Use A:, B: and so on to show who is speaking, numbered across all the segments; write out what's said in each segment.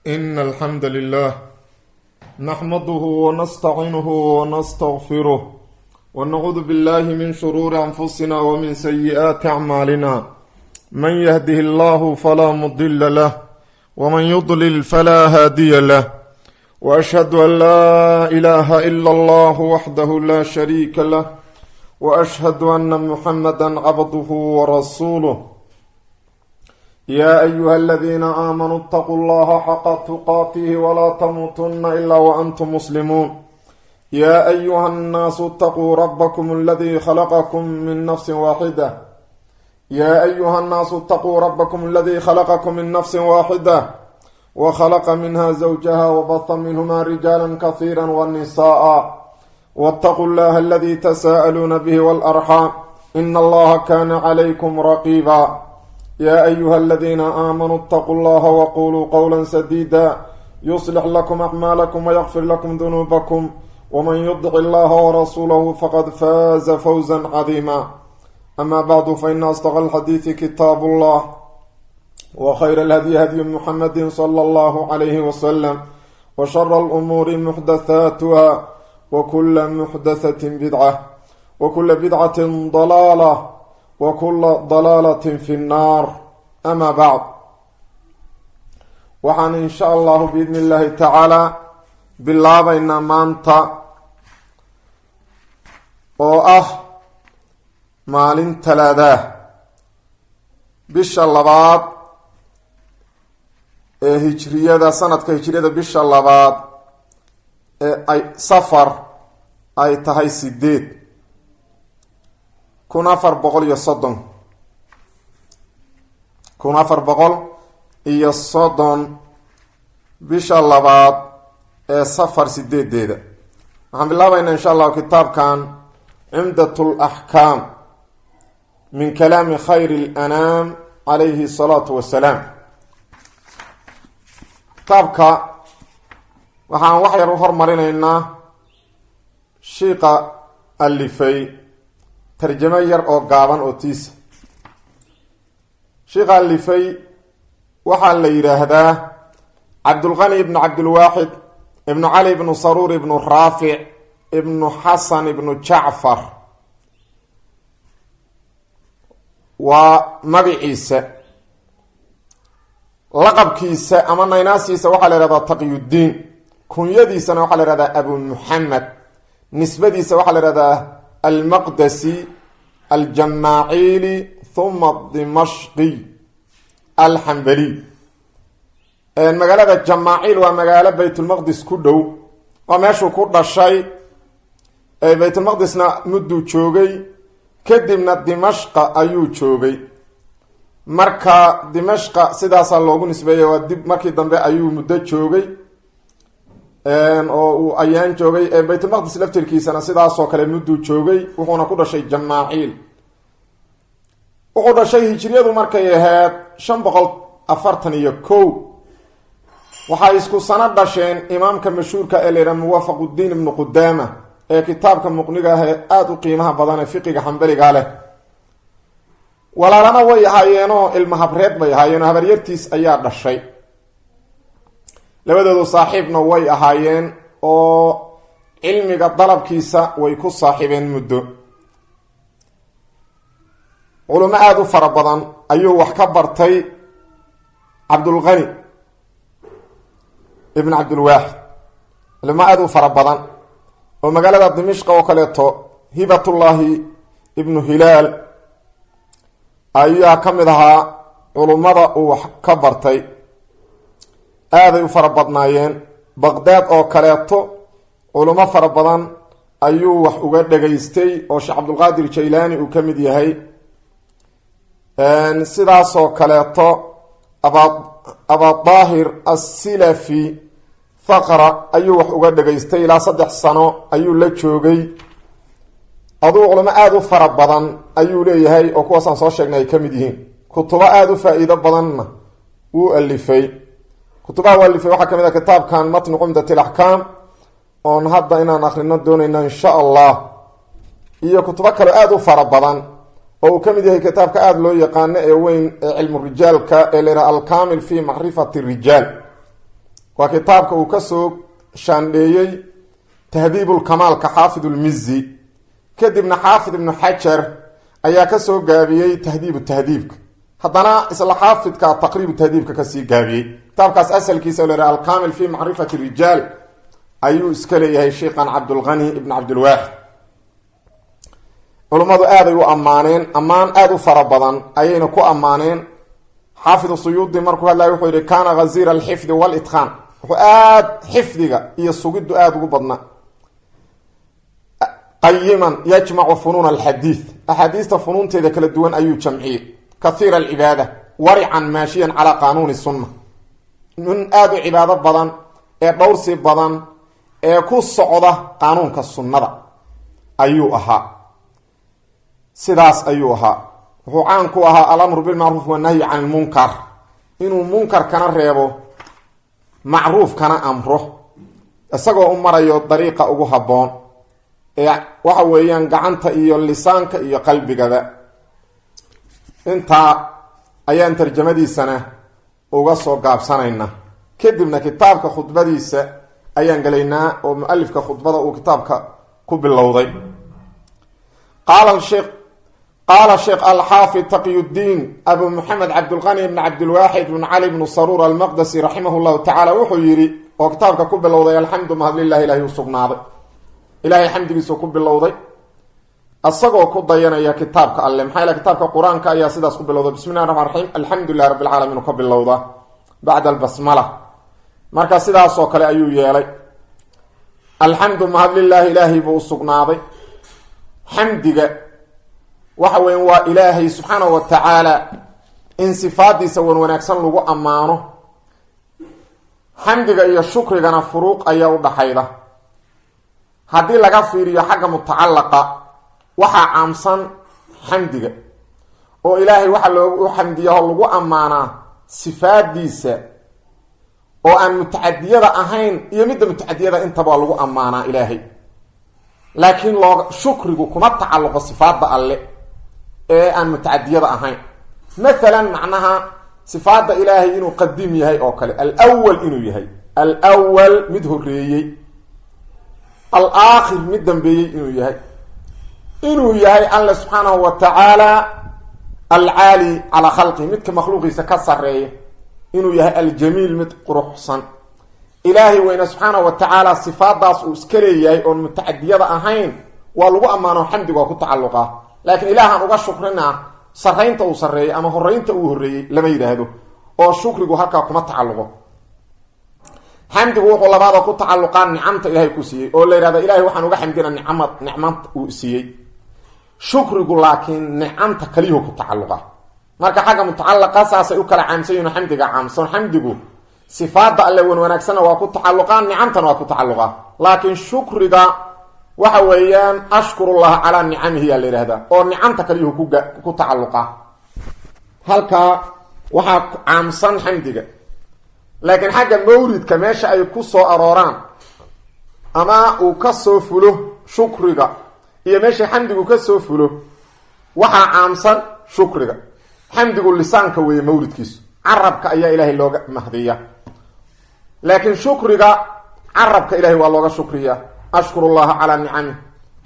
A: إن الحمد لله نحمده ونستعينه ونستغفره ونعوذ بالله من شرور أنفسنا ومن سيئات أعمالنا. من يهده الله فلا مضل له ومن يضلل فلا هادي له، وأشهد أن لا إله إلا الله وحده لا شريك له، وأشهد أن محمدا عبده ورسوله. يا أيها الذين آمنوا اتقوا الله حق تقاته ولا تموتن إلا وأنتم مسلمون. يا أيها الناس اتقوا ربكم الذي خلقكم من نفس واحدة. يا أيها الناس اتقوا ربكم الذي خلقكم من نفس واحدة وخلق منها زوجها وبث منهما رجالا كثيرا والنساء، واتقوا الله الذي تساءلون به والأرحام، إن الله كان عليكم رقيبا. يا أيها الذين آمنوا اتقوا الله وقولوا قولا سديدا يصلح لكم أعمالكم ويغفر لكم ذنوبكم، ومن يطع الله ورسوله فقد فاز فوزا عظيما. أما بعد، فإن أصدق الحديث كتاب الله، وخير الهدي هدي محمد صلى الله عليه وسلم، وشر الأمور محدثاتها، وكل محدثة بدعة، وكل بدعة ضلالة، وكل ضلالة في النار. أما بعد، waxaan in sha allahu biidni illaahi tacaalaa bilaabaynaa maanta oo ah maalin Talaadaah, bisha labaad ee Hijriyada, sanadka Hijriyada, bisha labaad ee ay Safar ay tahay 8, 1430, 1430, bisha labaad ee Safar sideedeeda. Waxaan bilaabaynaa insha allahu kitaabkan Cumdat Alaxkaam min kalaami khayr alanaam calayhi asalaatu wasalaam. Kitaabka waxaan wax yar u hormarinaynaa shiiqa alifay, tarjamo yar oo gaaban oo tiisa. Shiiqa alifay waxaa la yidhaahdaa Cabdulqani ibnu Cabdilwaaxid ibnu Cali ibnu Saruur ibnu Raafic ibnu Xasan ibnu Jacfar waa magaciisa. Laqabkiisa ama naynaasiisa waxaa la yihahdaa Taqyuddiin, kunyadiisana waxaa la yihahdaa Abu Muxamed, nisbadiisa waxaa la yihahdaa Almaqdasi Aljamaaciili huma Dimashqiy Alxambaliy. Magaalada Jamaaciil waa magaalo Baytulmaqdis ku dhow, waa meeshuu ku dhashay. Baytulmaqdisna mudduu joogay, kadibna Dimashqa ayuu joogay. Marka Dimashqa sidaasaa loogu nisbeeyay. Waa dib markii dambe ayuu muddo joogay oo uu ayaan joogay. Baytulmaqdis laftirkiisana sidaasoo kale mudduu joogay. Wuxuuna ku dhashay Jamaaciil. Wuxuu dhashay Hijriyadu markay ahayd 541. Waxay isku sano dhasheen imaamka mashhuurka ee la yidhaha Muwafaquddiin Ibnu Qudaama ee kitaabka Muqniga ah ee aada u qiimaha badan ee fiqiga Xambaliga leh. Walaalana way ahaayeenoo ilma habreed bay ahaayeenoo habaryartiis ayaa dhashay. Labadoodu saaxiibna way ahaayeen oo cilmiga dalabkiisa way ku saaxiibeen muddo. Culimo aada u fara badan ayuu wax ka bartay Cabdulqani Ibn Cabdilwaaxid, culimo aada u fara badan oo magaalada Dimishqa oo kaleeto Hibatullaahi Ibnu Hilaal ayaa ka mid ahaa culummada uu wax ka bartay. Aaday u fara badnaayeen. Baqdaad oo kaleeto culummo fara badan ayuu wax uga dhegaystay oo Sheekh Cabdulqaadir Jaylaani uu ka mid yahay. Sidaasoo kaleeto Abadaahir Assilafi Thaqra ayuu wax uga dhegaystay, ilaa 3 sano ayuu la joogay. Aduu culamo aada u fara badan ayuu leeyahay oo kuwaasaan soo sheegnay ay ka mid yihiin. Kutubo aada u faa-iido badanna wuu alifay. Kutubaha uu alifay waxaa ka mid ah kitaabkan Matnu Cumdat Alaxkaam oon hadda inaan akrino doonayno insha Allah, iyo kutubo kaleo aada u fara badan oo uu ka mid yahay kitaabka aada loo yaqaano ee weyn ee cilmu rijaalka ee la yidhaha Alkamil fi Macrifati Rijaal. Waa kitaabka uu kasoo shaandheeyey Tahdiibulkamaalka Xaafid Ulmizi, kadibna Xaafid Ibnu Xajar ayaa kasoo gaabiyey Tahdiibu Tahdiibka, haddana isla xaafidka Taqriibu Tahdiibka kasii gaabiyey. Kitaabkaas asalkiisa la yhaha Alkaamil fi Macrifati Rijaal ayuu iska leeyahay sheikhan Cabdulghani Ibn Cabdilwaaxid. Culummadu aaday u ammaaneen, ammaan aada u fara badan ayayna ku ammaaneen. Xaafid Suyuudi markuu hadlaya wuxuu yihi: "Kaana ghaziira alxifdi walitqaan." Wuxuu aada xifdiga iyo sugiddu aada ugu badnaa. Qayiman yajmacu funuun alxadiid, axaadiista funuunteeda kala duwan ayuu jamciyey. Kathiira alcibaada, warican maashiyan calaa qaanuuni sunna, nin aada u cibaado badan ee dhowrsi badan ee ku socda qaanuunka sunnada ayuu ahaa. Sidaas ayuu ahaa. Wuxuu caan ku ahaa alamru bilmacruuf wanahyi can ilmunkar, inuu munkarkana reebo, macruufkana amro, isagoo u marayo dariiqa ugu habboon ee waxa weeyaan gacanta iyo lisaanka iyo qalbigaba. Intaa ayaan tarjamadiisana uga soo gaabsanayna, kadibna kitaabka khudbadiisa ayaan gelaynaa oo mualifka khudbada uu kitaabka ku bilowday. Qaala sheekh Alxaafid Taqiyuddiin Abu Muxamed Cabdulqani ibn Cabdilwaaxid ibn Cali bnu Saruur Almaqdasi raximah llahu tacala wuxuu yidhi oo kitaabka ku bilowday: "Alxamdu mahadlilah, Ilahay u sugnaaday." Ilahay xamdigiisu ku bilowday isagoo ku dayanaya kitaabka Alle. Maxaa yale, kitaabka Qur-aanka ayaa sidaas ku bilowda: "Bismi llahi raxmaan raxiim, alxamdu lilahi rabbi alcaalamiin" ka bilowda bacda albasmala. Marka sidaasoo kale ayuu yeelay. "Alxamdu mahadlilaahi, Ilaahay buu u sugnaaday." Xamdiga waxa weya waa Ilaahay subxaanahu wa tacaala in sifaadiisa wan wanaagsan lagu ammaano. Xamdiga iyo shukrigana furuuq ayaa u dhaxayda. Haddii laga fiiriyo xagga mutacalaqa, waxaa caamsan xamdiga, oo Ilaahay waxaa loogu xamdiya oo lagu ammaanaa sifaadiisa oo aan mutacadiyada ahayn iyo midda mutacadiyada intaba waa lagu ammaanaa Ilaahay. Laakiin loo shukrigu kuma tacalluqo sifaadda Alle ee aan mutacadiyada ahayn. Mathalan, macnaha sifaadda Ilaahay inuu qadiim yahay oo kale, alwal inuu yahay, alwal mid horeeyey, alaakhir mid dambeeyey inuu yahay, inuu yahay Alle subxaanahu wa tacaala alcaali calaa khalqihi, midka makhluuqiisa ka sareeya inuu yahay, aljamiil, mid quruxsan. Ilaahay weyne subxaanahu wa tacaala sifaadaas uu iska leeyahay oon mutacadiyada ahayn waa lagu ammaano, xamdiga waa ku tacalluqaa. Laakiin Ilaahaan uga shukrinaa sarraynta uu sarreeyey ama horeynta uu horreeyey lama yidhaahdo, oo shukrigu halkaa kuma tacalluqo. Xamdigu wuxuu labaada ku tacalluqaa nicamta Ilahay ku siiyey, oo la yidhahda: "Ilahay waxaan uga xamdina nicama, nicmanta uu siiyey." Shukrigu laakiin nicamta kaliyuhu ku tacalluqa. Marka xagga mutacalaqa saasay u kala caamsan yihin. Xamdiga caamsan, xamdigu sifaadda Alle wan wanaagsanna waa ku tacalluqaa, nicamtana waa ku tacalluqaa. Laakiin shukriga waxa weeyaan "ashkurullaha calaa nicamihi" yaa la yidhahdaa, oo nicamta kaliyuhu ku tacalluqaa. Halkaa waxaa caamsan xamdiga. Laakiin xagga mawridka, meesha ay ku soo arooraan ama uu ka soo fulo shukriga iyo meesha xamdigu ka soo fulo, waxaa caamsan shukriga. Xamdigu lisaanka weeye mawridkiisu, carabka ayaa Ilaahay looga mahdiya. Laakiin shukriga carabka Ilahay waa looga shukriyaa, "ashkuru llaha calaa nicami",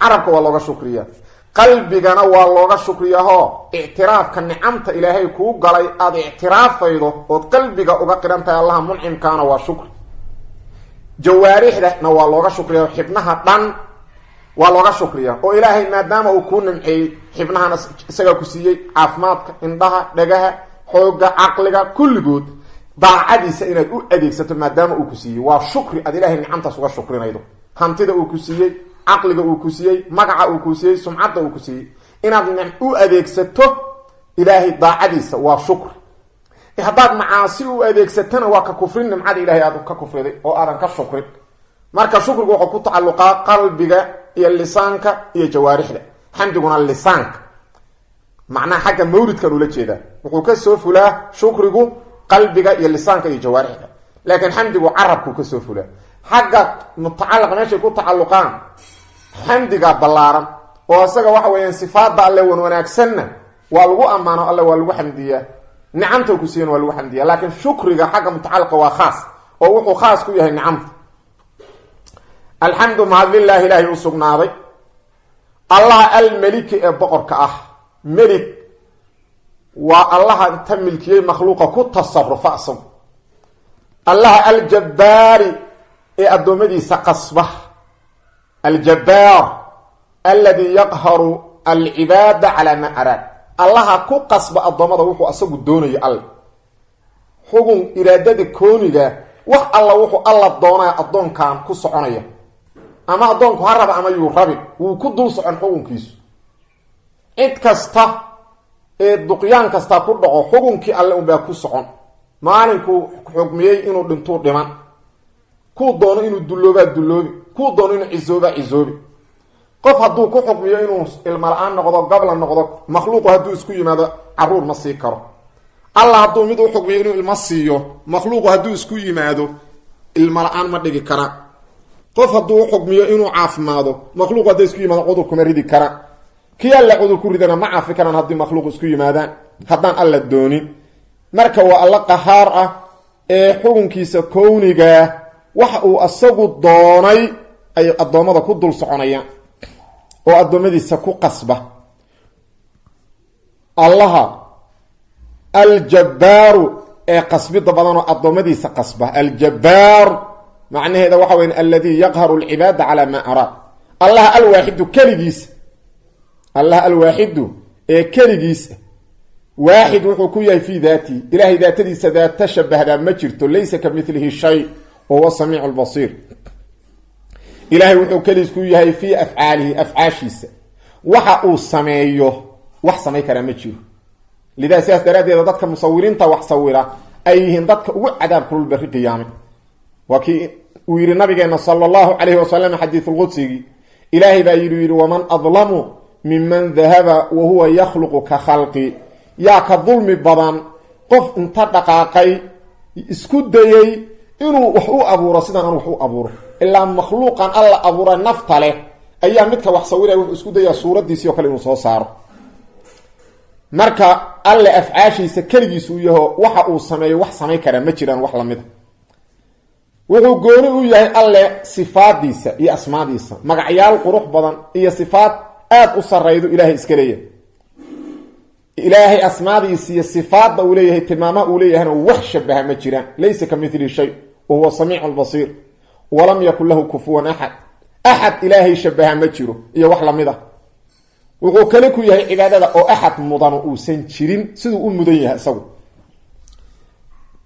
A: carabka waa looga shukriyaa. Qalbigana waa looga shukriyaho, ictiraafka nicamta Ilaahay kuu galay aada ictiraafaydo ood qalbiga uga qiran tahay Allaha muncimkaana waa shukri. Jawaarixdana waa looga shukriya, xibnaha dhan waa looga shukriya, oo Ilaahay maadaama uu kuu nimceeyey, xibnahana isagaa ku siiyey caafimaadka, indhaha, dhagaha, xoogga, caqliga, kulligood daacadiisa inaad u adeegsato maadaama uu ku siiyey, waa shukri aad Ilahay nicamtaas uga shukrinaydo. Hantida uu ku siiyey, caqliga uu ku siiyey, magaca uu ku siiyey, sumcadda uu ku siiyey, inaad u adeegsato Ilaahay daacadiisa waa shukri. Haddaad macaasi u adeegsatana, waa ka kufrin nimcada Ilahay aad ka kufriday oo aadan ka shukrin. Marka shukrigu wuxuu ku tacalluqaa qalbiga iyo lisaanka iyo jawaarixda, xamdiguna lisaanka. Macnaha xagga mawridkan ula jeedaa, wuxuu ka soo fulaa shukrigu qalbiga iyo lisaanka iyo jawaarixda, laakiin xamdigu carabkuu kasoo fulaa. Xagga mutacalaq, meeshay ku tacalluqaan, xamdiga ballaaran, oo isaga waxa weeyaan sifaadda Alle wan wanaagsanna waa lagu ammaano, Alle waa lagu xamdiyaa, nicamta ku siiyan waa lagu xamdiyaa. Laakiin shukriga xagga mutacalaqa waa khaas. Oo wuxuu khaas ku yahay nicamta. Alxamdu mahad lilaahi, ilaahay u sugnaaday, Allaha almeliki ee boqorka ah. Melik waa Allaha inta milkiyey makhluuqa ku tasarufa isagu. Allaha aljabbaari ee addoommadiisa qasba. Aljabbaar alladii yaqharu alcibaada calaa maa araad, Allaha ku qasba addoommada wuxuu asagu doonayo. Alle xugun iraadada kooniga, wax alla wuxuu Alla doonaya addoonkan ku soconaya, ama addoonku ha raba ama yuu rabi, wuu ku dul socon xukunkiisu. Cid kasta ee duqyaan kasta ku dhaco, xukunkii Alle unbaa ku socon. Maalinkuu xukmiyey inuu dhintuu dhiman, kuu doono inuu dulloobaa dulloobi, kuu doono inuu cisoobaa cisoobi. Qof hadduu ku xukmiyo inuu ilmo la-aan noqdo, gabla noqdo, makhluuqu hadduu isku yimaado caruur ma sii karo. Alla hadduu mid u xukmiyo inuu ilmo siiyo, makhluuqu hadduu isku yimaado ilmo la-aan ma dhigi kara. Qof hadduu u xukmiyo inuu caafimaado, makhluuqu hadday isku yimaado cudur kuma ridi kara. Kii Alla cudur ku ridana ma caafi karaan haddii makhluuq isku yimaadaan, haddaan Alla doonin. Marka waa Alla qahaar ah ee xukunkiisa kownigaa waxa uu asagu doonay ay addoommada ku dul soconayaan oo addoommadiisa ku qasba. Allaha aljabbaaru ee qasbida badan oo addoommadiisa qasba. Aljabbaar macnaheeda waxa weya alladii yaqharu alcibaada calaa maa araad. Allaha alwaaxidu keligiisa, Allaha alwaaxidu ee keligiisa. Waaxid wuxuu ku yahay fii daatihi, Ilahay daatadiisa daata shabahdaa ma jirto. Laysa ka milihi shay wa huwa samiicu lbasiir. Ilaahay wuxuu keligiis ku yahay fii afcaalihi, afcaashiisa. Waxa uu sameeyo wax samay karaa ma jiro. Lidaa, sidaas daraaddeeda, dadka musawiriinta wax sawira ay yihiin dadka ugu cadaab kulul berri qiyaame. Waa kii uu yidhi nabigeena sala allahu calayhi wasalam, xadiisulqudsigii, Ilaahay baa yidhi: "Waman adlamu miman dahaba wa huwa yakhluqu ka khalqi." Yaa ka dulmi badan qof inta dhaqaaqay isku dayey inuu wax u abuuro sidaan anu wax u abuuro? Ilaa makhluuqan Alla abuura nafta leh ayaa midka wax sawiraya wuxuu isku dayaa suuraddiisii oo kale inuu soo saaro. Marka Alle afcaashiisa keligiis uu yaho, waxa uu sameeyo wax samayn karaa ma jiraan wax lamida. Wuxuu gooni u yahay Alle sifaadiisa iyo asmaadiisa. Magacyaal qurux badan iyo sifaad aada u saraydo Ilaahay iska leeyahay. Ilaahay asmaadiisa iyo sifaadda uu leeyahay, tilmaamaha uu leeyahayna wax shabaha ma jiraan. Laysa ka milihi shay wa huwa samiicu lbasiir, walam yakun lahu kufuwan axad. Axad Ilaahay shabaha ma jiro iyo wax lamid a. Wuxuu kale ku yahay cibaadada oo axad mudano uusan jirin siduu u mudan yahay isagu.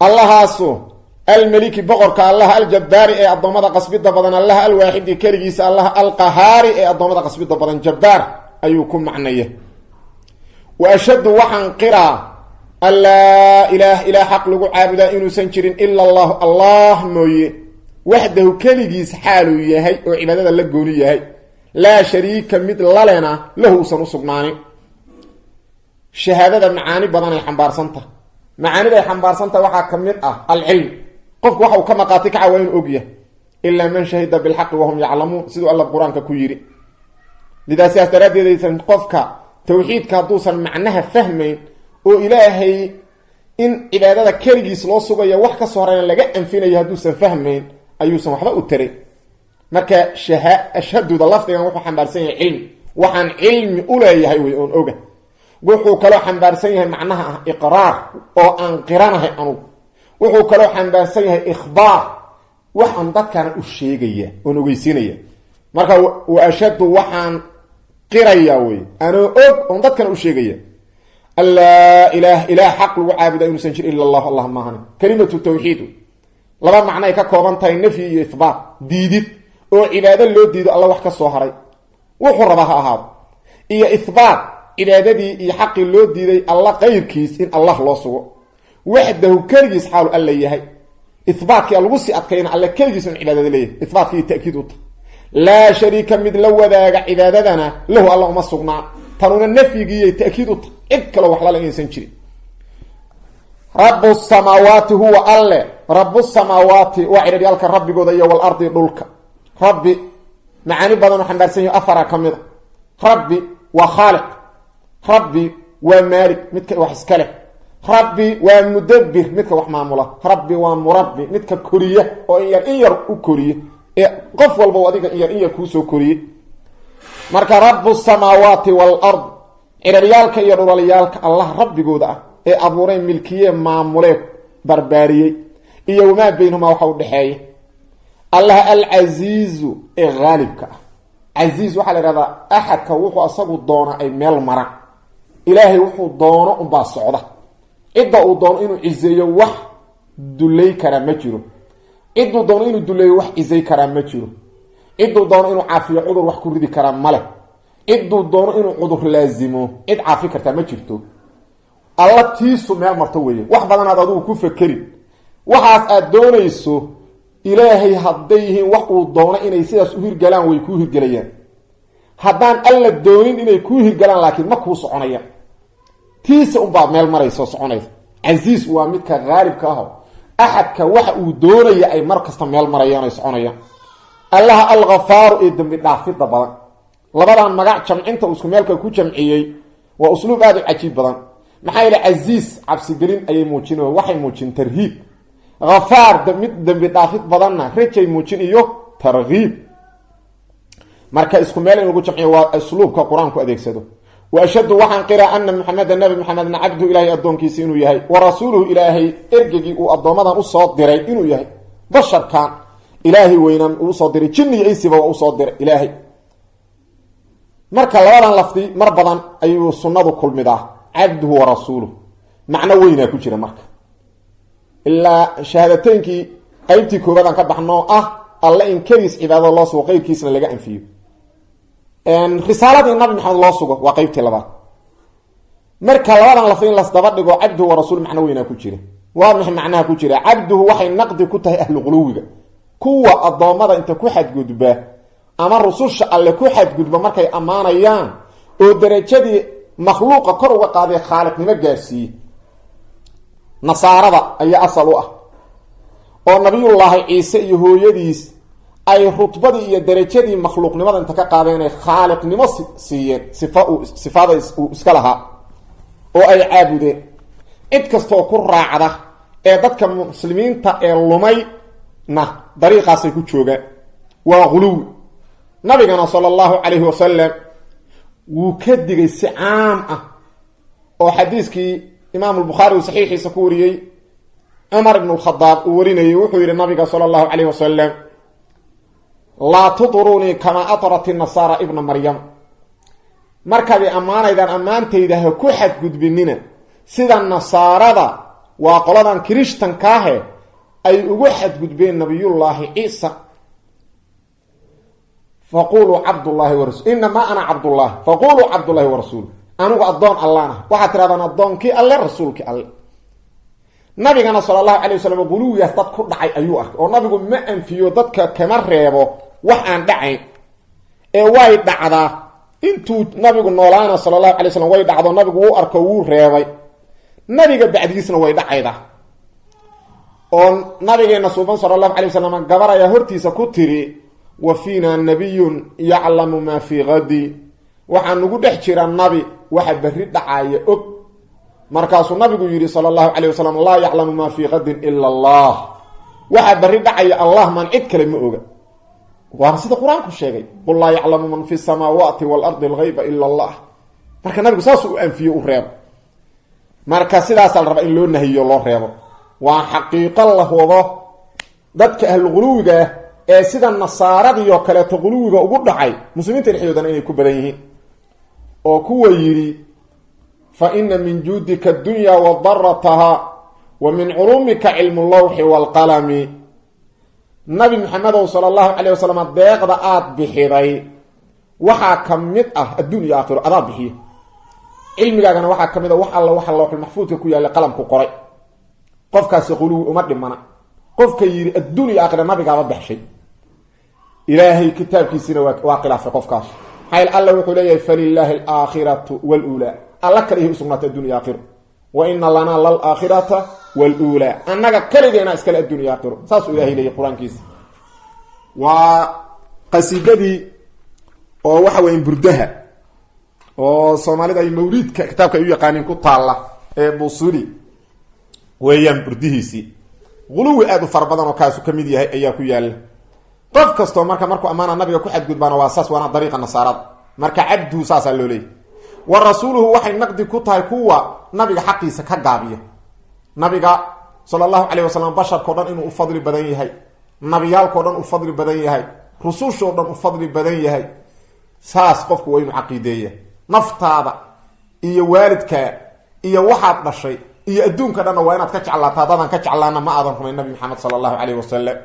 A: Allahaasu almeliki boqorka, Allaha aljabbaari ee addoommada qasbida badan, Allaha alwaaxidi keligiisa, Allaha alqahaari ee addoommada qasbida badan, jabbaar ayuu ku macnaya. Wa ashhadu, waxaan qiraa, an laa ilaah, ilaah xaq lagu caabudaa inuusan jirin, ila Allahu, Allah mooye, waxdahu, keligiis xaaluu yahay oo cibaadada la gooni yahay, laa shariika, mid lalena, lahu usan usugnaanin. Shahaadada macaani badan ay xambaarsantah. Macaanida ay xambaarsantaha waxaa ka mid ah alcilm. Qofku waxa uu ka maqaati kaca waa inuu ogyahay. Ilaa man shahida bilxaqi wahum yaclamuun, siduu Alla Qur-aanka ku yidhi. Lidaa, sidaas daraaddeed, aysan qofka tawxiidka hadduusan macnaha fahmayn oo Ilaahay in cibaadada keligiis loo sugayo, wax ka soo horeyna laga anfinayo, hadduusan fahmayn, ayuusan waxba u taray. Marka ashhaduda lafdigan wuxuu xambaarsan yahay cilmi, waxaan cilmi u leeyahay wey oon oga. Wuxuu kaloo xambaarsan yahay macnaha ah iqraar, oo aan qiranahay anugu. Wuxuu kaloo xambaarsan yahay ikhbaar, waxaan dadkana u sheegaya oon ogeysiinaya. Marka wa ashhadu, waxaan qiraya wey anoo og oon dadkana u sheegaya, an laa ilaah, ilaah xaq lagu caabuda inuusan jir, ila Allahu, Allah maahane. Kalimatu tawxiid laba macnoay ka kooban tahay, nafyi iyo ihbaat. Diidid oo cibaado loo diido Alla wax ka soo haray, wuxuu rabaa ha ahaado, iyo ihbaat, cibaadadii iyo xaqii loo diiday Alla qayrkiis in Allah loo sugo. Waxdahu, keligiis xaalu Alla yahay. Ihbaatkii lagu sii adkayna Alle keligiis in cibaadada leeyahay, ihbaatkii ta'kiid u tahay. Laa shariika, mid la wadaaga cibaadadana, lahu, Alla uma sugnaa. Tanuna nafyigiiyay ta'kiid u tahay, cid kaloo wax lala inaysan jirin. Rabu samaawaati, huwa Alle rabu samaawaati, waa cidharyaalka rabbigooda, iyo walardi, dhulka. Rabbi macaani badan oo xambaarsan yaho, afara ka mid a. Rabbi waa khaaliq. Rabbi waa maalik, midka wax iska leh. Rabbi waa mudabbir, midka wax maamula. Rabbi waa murabbi, midka koriya oo in yar in yar u koriye ee qof walba adiga in yar in yar kuusoo koriye. Marka rabu samaawaati waalard, ciraryaalka iyo dhulalyaalka Allah rabbigooda ah ee abuuray, milkiye, maamulee, barbaariyey, iyo wamaa baynahumaa waxa u dhexeeya. Allah alcasiizu ee haalibka ah. Casiiz waxaa la ihahdaa axadka wuxuu asagu doona ay meel maraan. Ilaahay wuxuu doono unbaa socda. Cidda uu doono inuu ciseeyo wax dulay karaa ma jiro, cidduu doono inuu duleeyo wax cisay karaa ma jiro, cidduu doono inuu caafiyo cudur wax ku ridi karaa male, cidduu doono inuu cudur laasimo cid caafi kartaa ma jirto. Alla tiisu meel marto weeye. Wax badanaad adugu ku fekerin waxaas aad doonayso. Ilaahay hadday yihiin wax uu doono inay sidaas u hirgalaan, way kuu hirgelayaan. Haddaan alla doonin inay kuu hirgalaan laakiin ma kuu soconayaan. Tiisa unbaa meel maraysa oo soconaysa. Casiis waa midka haalibka aho, axadka waxa uu doonaya ay mar kasta meel marayaan, ay soconayaan. Allaha alghafaaru ee dembi dhaafidda badan. Labadan magac jamcinta uu isku meelka ku jamciyey waa usluub aada u cajiib badan. Maxaa yeele casiis cabsigelin ayay muujin, waxay muujin tarhiib. Hafaar mid dembi dhaafid badanna rajay muujin iyo tarhiib. Marka isku meel in lagu jamciyo waa usluubka qur-aanku adeegsado. Wa ashhadu waxaan qiraa ana Muxameda, nabi Maxamedna, cabduhu, ilaahay addoonkiisi inuu yahay, wa rasuuluhu, ilaahay ergegii uu addoommadan usoo diray inuu yahay. Basharkan ilaahay weynaan uu usoo diray, jinni iyo insiba waa usoo diray ilaahay. Marka labadan lafdi mar badan ayuu sunnadu kulmidaa, cabduhu wa rasuuluhu. Macno weynaa ku jira. Marka ilaa shahaadateynkii qeybtii koobaad aan ka baxnoo ah alle in keliis cibaadada loo sugo, qeyrkiisna laga anfiyo, risaaladii nabi Maxamed loo sugo, waa qeybtii labaad. Marka labadan lafdi in lasdaba dhigo, cabduhu wa rasuul, macno weynaa ku jira. Waa maxay macnaha ku jira? Cabduhu waxay naqdi ku tahay ahlu quluwiga, kuwa addoommada inta ku xadgudba ama rususha alle ku xadgudba markay ammaanayaan oo derajadii makhluuqa kor uga qaaday, khaaliqnimo gaarsiiye. Nasaarada ayaa asal u ah, oo nabiyullaahi Ciise iyo hooyadiis ay rutbadii iyo derajadii makhluuqnimada inta ka qaadeen ay khaaliqnimo siiyeen, sifa uu sifaada uu iska lahaa oo ay caabudeen. Cid kastaoo ku raacda ee dadka muslimiinta ee lumayna dariiqaasay ku joogaan, waa quluwi. Nabigana sala allahu calayhi wasalam wuu ka digay si caam ah, oo xadiiskii imaam albukhaari uu saxiixiisa ku wariyey, Cumar ibn lkhadaab uu warinayay, wuxuu yidhi nabiga sala allahu calayhi wasalam: "Laa tutrunii kamaa atrat inasaara ibna Maryam." Markaad i ammaanaydaan, ammaantayda ha ku xadgudbinina sida nasaarada, waa qoladan kirishtankaahe, ay ugu xadgudbeen nabiyullaahi Ciisa. "Faquluu cabdullaahi warasul, inamaa ana cabdullaahi, faquluu cabdullaahi warasuul." Anigu addoon allaan ah, waxaad tirahdaan addoonkii alle, rasuulkii alle. Nabigana sala allahu calay wasalam quluwigaas dad ku dhacay ayuu arkay, oo nabigu ma anfiyo, dadka kama reebo wax aan dhacayn ee way dhacdaa. Intuu nabigu noolaana sala allahu alay slam way dhacdo, nabigu wuu arko, wuu reebay. Nabiga bacdigiisna way dhacayda, oo nabigeena suuban sala allahu alay wasalam gabar ayaa hortiisa ku tiri: "Wa fiina nabiyun yaclamu maa fii qadi." Waxaa nagu dhex jira nabi waxa berri dhacaaya og. Markaasuu nabigu yidhi sala allahu calayh wasalam: "Laa yaclamu maa fii qadin ila Allah." Waxaa berri dhacaya Allah maan cid kale ma oga, waana sida qur-aanku sheegay: "Qul laa yaclamu man fi samaawaati waalardi algayba ila Allah." Marka nabigu saasuu u anfiyo, u reebo. Marka sidaasaa la rabaa in loo nahiyo, loo reebo. Waa xaqiiqo la hubo dadka ahluquluwiga ee sida nasaaradii oo kaleeto quluwiga ugu dhacay muslimiinta dhexdoodana inay ku badan yihiin, oo kuwa yidhi: "Fa ina min juudika addunya wa darataha, wa min culuumika cilmu lawxi waalqalami." Nabi Maxamedow sala allahu calayh wasalam, deeqda aada bixiday waxaa ka mid ah adduun iyo aakhiro, adaa bixiya. Cilmigaagana waxaa ka mid a wax alla waxa lawxulmaxfuudka ku yaallay, qalamku qoray. Qofkaasi quluwi uma dhimana. Qofka yidhi adduun iyo aakhira nabigaaba baxshay, ilaahay kitaabkiisiina waa khilaafay qofkaas. Maxaa alla wuxuu leeyahay: "Falilaahi alaakhiratu waluulaa." Alla kalihi usugnaatay adduun iyo aakhiro. "Wa ina lanaa lalaakhirata waluulaa." Annaga kaligeena iskale adduun iyo aakhiro, saasuu ilahay leeyahy qur-aankiisa. Waa qasiidadii oo waxa weya burdaha oo soomaalida ay mawliidka kitaabka ay u yaqaaniin ku taalla ee Busiri. Weeyaan burdihiisii guluwi aada u fara badan oo kaasu ka mid yahay ayaa ku yaalla. Qof kastoo marka markuu ammaana nabiga ku xadgudbaana waa saas, waana dariiqa nasaarada. Marka cabduhu saasaa loo leeyahy. Wa rasuuluhu waxay naqdi ku tahay kuwa nabiga xaqiisa ka gaabiya. Nabiga sala allahu calayh wasalam basharkao dhan inuu u fadli badan yahay, nabiyaalkao dhan u fadli badan yahay, rusushoo dhan u fadli badan yahay, saas qofku waa inuu caqiideeya. Naftaada iyo waalidkaa iyo waxaad dhashay iyo adduunka dhanna waa inaad ka jeclaato. Haddaadan ka jeclaana, ma aadan rumayn Nabi Maxamed sala allahu calayh wasalam.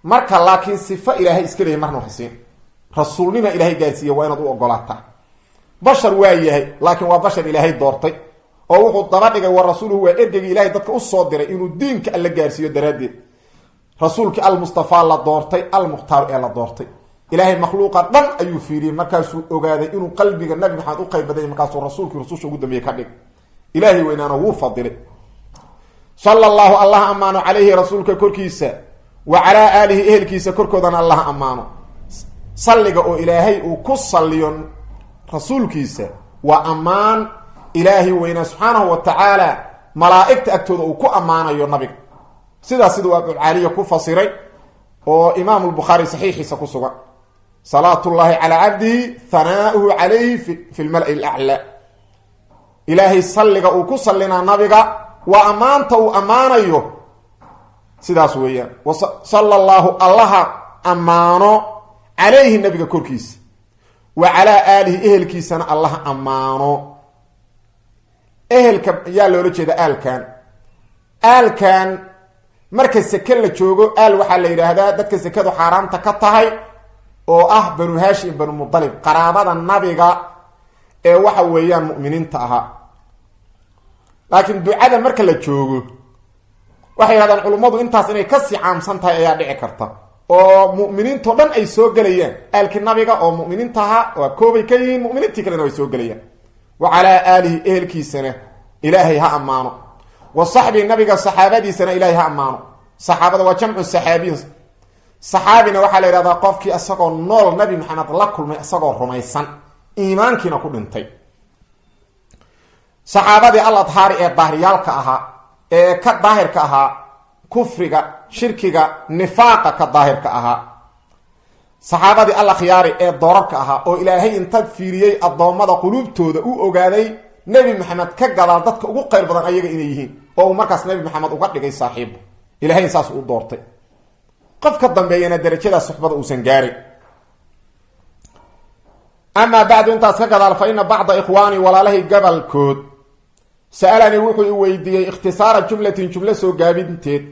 A: Marka laakiin sifo Ilaahay iska leeyahy marna hasiin rasuulnima Ilaahay gaarsiiya, waa inaad u ogolaataa. Bashar waa yahay, laakiin waa bashar Ilaahay doortay oo wuxuu daba dhigay wa rasuuluhu, waa ergeygii Ilahay dadka usoo diray inuu diinka Alla gaarsiiyo daraaddeed, rasuulkii Almustafaa la doortay, Almukhtaaru ee la doortay. Ilaahay makhluuqa dhan ayuu fiiriyey, markaasuu ogaaday inuu qalbiga Nabi Maxamed u qayb badanya, markaasuu rasuulkii rususha ugu dambeeyey ka dhig. Ilaahay weynaana wuu fadilay. Sala allahu, Allah ammaano, calayhi rasuulka korkiisa, wa calaa aalihi ehelkiisa korkoodana Allah ammaano. Salliga oo Ilaahay uu ku salliyo rasuulkiisa waa ammaan Ilaahay weynaa subxaanahu wa tacaala malaa'igta agtooda uu ku ammaanayo nabiga. Sidaas siduu Abucaaliya ku fasiray oo Imaamu Lbukhaari saxiixiisa ku sugan: salaat ullaahi calaa cabdihi hanaauhu calayhi fi lmala'i alaclaa. Ilaahay salliga uu ku sallinaa nabiga waa ammaanta uu ammaanayo, sidaas weeyaan. Sala allahu, Allaha ammaano, calayhi nabiga korkiisa, wa calaa aalihi ehelkiisana Allaha ammaano. Ehelka yaa loola jeeda aalkan? Aalkan marka seke la joogo, aal waxaa la yidhaahdaa dadka sekadu xaaraamta ka tahay oo ah Banu Haashim, Banu Mudalib, qaraabada nabiga ee waxa weeyaan mu'miniinta ahaa. Laakiin ducada marka la joogo, waxay yidhahdaan culummadu intaas inay kasii caamsan tahay ayaa dhici karta, oo mu'miniintao dhan ay soo gelayaan. Aalkii nabiga oo mu'miniinta ahaa waa koobay ka yihiin, mu'miniintii kalena way soo gelayaan. Wa calaa aalihi ehelkiisana Ilaahay ha ammaano, wa saxbii nabiga saxaabadiisana Ilaahay ha ammaano. Saxaabada waa jamcu saxaabiyin. Saxaabina waxaa la yidhahdaa qofkii isagoo nool Nabi Maxamed la kulmay, isagoo rumaysan, iimaankiina ku dhintay. Saxaabadii al adhaari ee daahiryaalka ahaa, ee ka daahirka ahaa kufriga, shirkiga, nifaaqa ka daahirka ahaa. Saxaabadii al akhyaari ee doorarka ahaa, oo Ilaahay inta fiiriyey addoommada quluubtooda u ogaaday Nebi Maxamed ka gadaal dadka ugu qayr badan ayaga inay yihiin, oo uu markaas Nebi Maxamed uga dhigay saaxiibo. Ilahay saas u doortay, qof ka dambeeyana darajadaas suxbada uusan gaarin. Amaa bacdu, intaas ka gadaal, fa ina bacda ikhwaani, walaalahay gabalkood, sa'alanii wuxuu i weydiiyey ikhtisaara jumlatin, jumlo soo gaabinteed,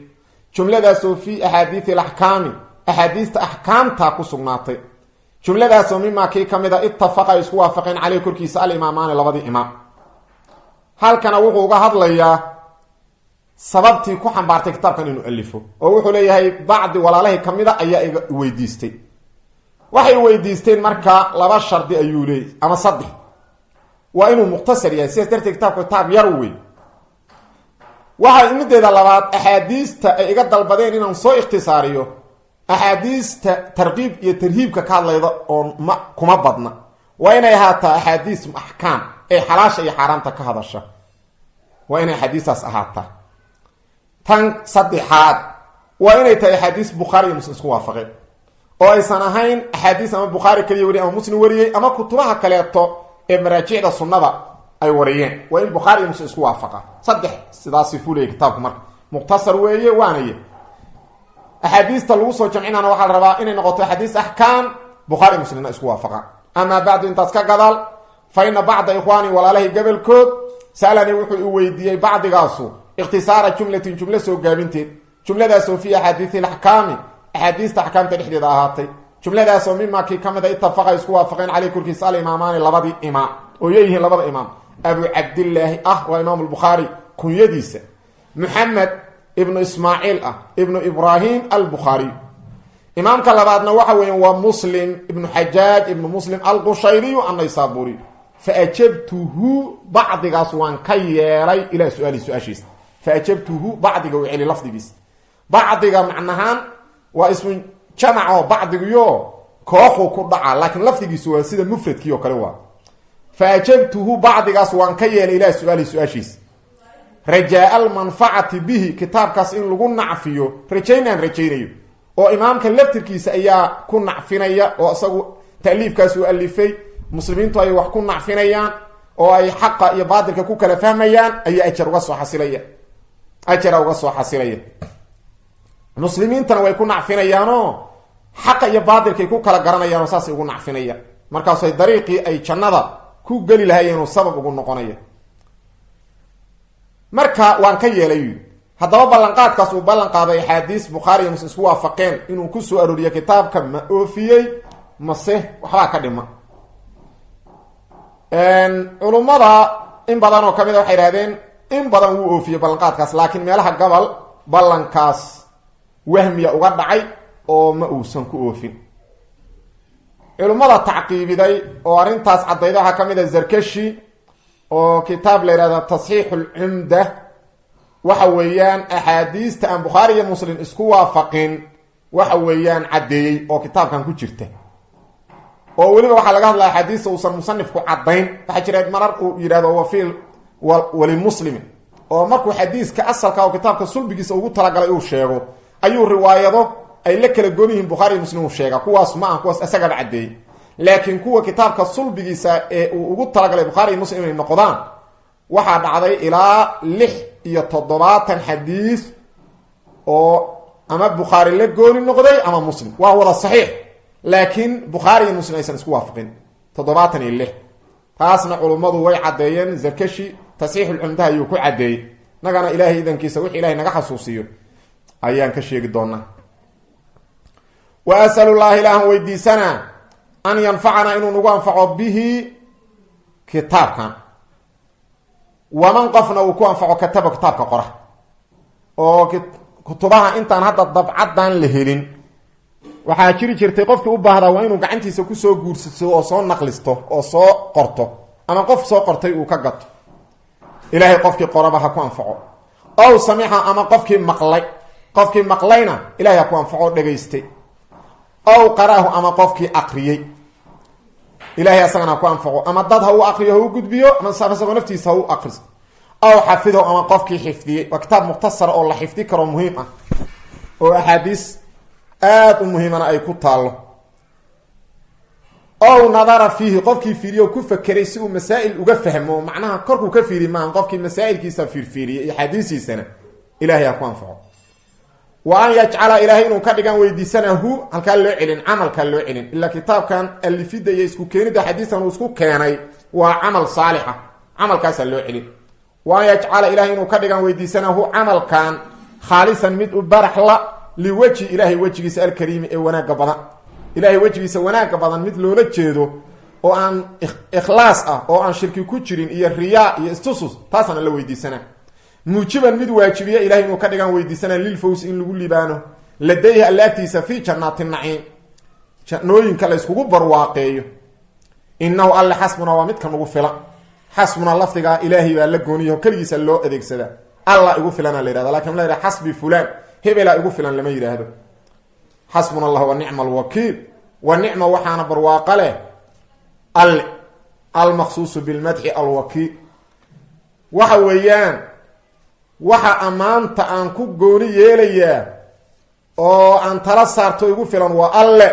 A: jumladaasoo fii axaadiisi alaxkaami, axaadiista axkaamta ku sugnaatay, jumladaasoo mimaa kii ka mid a ittafaqa ay isku waafaqeen caleyh korkiisa alimaamaani, labadii imaam. Halkana wuxuu uga hadlayaa sababtii ku xambaartay kitaabkan inuu alifo, oo wuxuu leeyahay bacdi walaalahay ka mid a ayaa iga weydiistay. Waxay weydiisteen marka laba shardi ayuu leeyay ama saddex: waa inuu mukhtasar yahay, sidaas darteed kitaabku kitaab yar wey. Waxaa mideeda labaad, axaadiista ay iga dalbadeen inaan soo ikhtisaariyo, axaadiista tarqiib iyo tarhiibka ka hadlayda oo ma kuma badna. Waa inay ahaataa axaadiis axkaam ee xalaasha iyo xaaraamta ka hadasha, waa inay axaadiistaas ahaataa. Tan saddexaad, waa inay tahay axaadiis Bukhaari iyo Muslim isku waafaqeen, oo aysan ahayn axaadiis ama Bukhaari kaliya wariyay ama Muslim wariyey ama kutubaha kaleeto ee maraajicda sunnada ay wariyeen. Waa in Bukhaari iyo Muslim isku waafaqa. Saddex sidaasi fuulaya kitaabku. Marka mukhtasar weeye, waanaye axaadiista lagu soo jamcinana waxaa la rabaa inay noqoto axaadiis axkaam, Bukhaari Muslimna isku waafaqa. Amaa bacdu, intaas ka gadaal, fa ina bacda ikhwaani, walaalahay gabalkood, sa'alanii wuxuu i weydiiyey bacdigaasu ikhtisaara jumlatin, jumlo soo gaabinteed, jumladaasoo fii axaadiisi alaxkaami, axaadiista axkaamta dhexdeeda ahaatay, jumladaasoo mimaa kii ka mid a ittafaqa isku waafaqeen caleyh korkiisa alimaamaani, labadii imaam. Oo yeyihiin labada imaam? Abu Cabdillaahi ah, waa Imaam Lbukhaari kunyadiisa, Muxamed ibnu Ismaaciil ah ibnu Ibraahim Albukhaariy. Imaamka labaadna waxa weya waa Muslim ibnu Xajaaj ibnu Muslim Alqushayriyu Annaysaburiy. Fa ajabtuhu, bacdigaas waan ka yeelay, ilaa su-aali, su-aashiisa. Fa ajabtuhu, bacdiga u celi lafdigiisa. Bacdiga macnahaan waa ismu jamac oo bacdiguyo kooxuu ku dhaca, laakiin lafdigiisu waa sida mufradkii oo kale. Waa fa ajabtuhu, bacdigaas waan ka yeelay, ilaa su-aali, su-aashiisa. Rajaa almanfacati bihi, kitaabkaas in lagu nacfiyo rajaynaan rajaynayo, oo imaamka laftirkiisa ayaa ku nacfinaya, oo isagu taaliifkaas uu alifay muslimiintu ay wax ku nacfinayaan oo ay xaqa iyo baatilka ku kala fahmayaan, ayaa ajar uga soo xasilaya, ajara uga soo xasilaya. Muslimiintana way ku nacfinayaanoo xaqa iyo baatilkay ku kala garanayaanoo saasay ugu nacfinayaan. Markaasay dariiqii ay jannada ku geli lahaayeenoo sabab ugu noqonaya. Marka waan ka yeelay. Haddaba ballanqaadkaas uu ballan qaaday, axaadiis Bukhaari iyo Muslim isku waafaqeen inuu ku soo arooriyo kitaabka, ma oofiyey mase waxbaa ka dhima? Culummada in badan oo ka mid a waxay idhahdeen in badan wuu oofiyey ballanqaadkaas, laakiin meelaha gobol ballankaas wahmiya uga dhacay oo ma uusan ku oofin. Culummada tacqiibiday oo arrintaas caddayda waxaa ka mid a Zarkashi, oo kitaab la yihahda Tasxiixu Lcumda, waxa weeyaan axaadiista aan Bukhaari iyo Muslim isku waafaqin waxa weeyaan caddeeyey oo kitaabkan ku jirta. Oo weliba waxaa laga hadlaya axaadiista uusan musanifku caddayn. Waxaa jira marar uu yidhahdo wafiil walimuslimin, oo markuu xadiiska asalka oo kitaabka sulbigiisa ugu talagalay uu sheego, ayuu riwaayado ay la kala goon yihiin Bukhaari iyo Muslim uu sheega. Kuwaas ma aha kuwaas isagaba caddeeyey, laakiin kuwa kitaabka sulbigiisa ee uu ugu talagalay Bukhaari iyo Muslim inay noqdaan, waxaa dhacday ilaa 76 xadiis oo ama Bukhaari la gooni noqday ama Muslim, waa wada saxiix, laakiin Bukhaari iyo Muslim aysan isku waafaqin, 76. Taasna culummadu way caddeeyeen. Zarkashi Tasxiixulcumdaha ayuu ku caddeeyey. Nagana Ilaahay idankiisa wixii Ilahay naga xasuusiyo ayaan ka sheegi doonaa. Wa asalu llahi, ilaahan weydiisanaa, an yanfacanaa, inuu nagu anfaco, bihi kitaabkan, waman qofna uu ku anfaco, kataba, kitaabka qora. Oo kutubaha intaan hadda dabcaddan la helin, waxaa jiri jirtay qofkii u baahdaa waa inuu gacantiisa kusoo guursato oo soo naqlisto oo soo qorto, ama qof soo qortay uu ka gato. Ilaahay qofkii qoraba ha ku anfaco, ow samixa, ama qofkii maqlay, qofkii maqlayna Ilahay ha ku anfaco, dhegaystay, ow qaraahu, ama qofkii aqriyey, Ilahay asagana ha ku anfaco, ama dad ha u aqriyo, ha u gudbiyo, ama isagoo naftiisa ha u aqriso, aw xafidahu, ama qofkii xifdiyey. Waa kitaab mukhtasar oo la xifdi karo, muhiim ah, oo axaadiis aada u muhiimana ay ku taallo. Ow nadara fiihi, qofkii fiiriyo, ku fakeray si uu masaa'il uga fahmo, macnaha korkuu ka fiiri maaha, qofkii masaa'ilkiisa fiirfiiriyay iyo axaadiisiisana Ilahay ha ku anfaco. Wa an yajcala, Ilaahay inuu ka dhigan weydiisanahu. Halkaa loo celin, camalkaa loo celin, ilaa kitaabkan alifidda iyo isku keenidda xadiiskan uu isku keenay waa camal saalixa, camalkaasaa loo celin. Wa an yajcala, Ilahay inuu ka dhigan weydiisanahu camalkan, khaalisan, mid u baraxla, liwejhi Ilaahay wejigiisa, alkariimi, ee wanaagga badan. Ilahay wejigiisa wanaagga badan mid loola jeedo oo aan ikhlaas ah, oo aan shirki ku jirin iyo riyaa iyo istusus, taasaan la weydiisanaa. Muujiban, mid waajibiya Ilahay inuu ka dhigan weydiisana, lilfawsi, in lagu libaano, ladayhi, Alla agtiisa, fii jannaati naciim, jannooyinka la yskugu barwaaqeeyo. Innahu Alle xasbuna, waa midka nagu filan. Xasbuna lafdigaa Ilaahay baa la gooniyaho, keligiisa loo adeegsadaa. Allah igu filana la yihahda, lakin la yidhaha xasbi fulaan, hebelaa igu filan lama yidhaahdo. Xasbuna Allah wa nicma alwakiil. Wa nicma, waxaana barwaaqo leh, alle almaqsuusu bilmadxi, alwakiil. Waxa weeyaan waxa ammaanta aan ku gooni yeelayaa oo aan tala saarto igu filan waa Alle.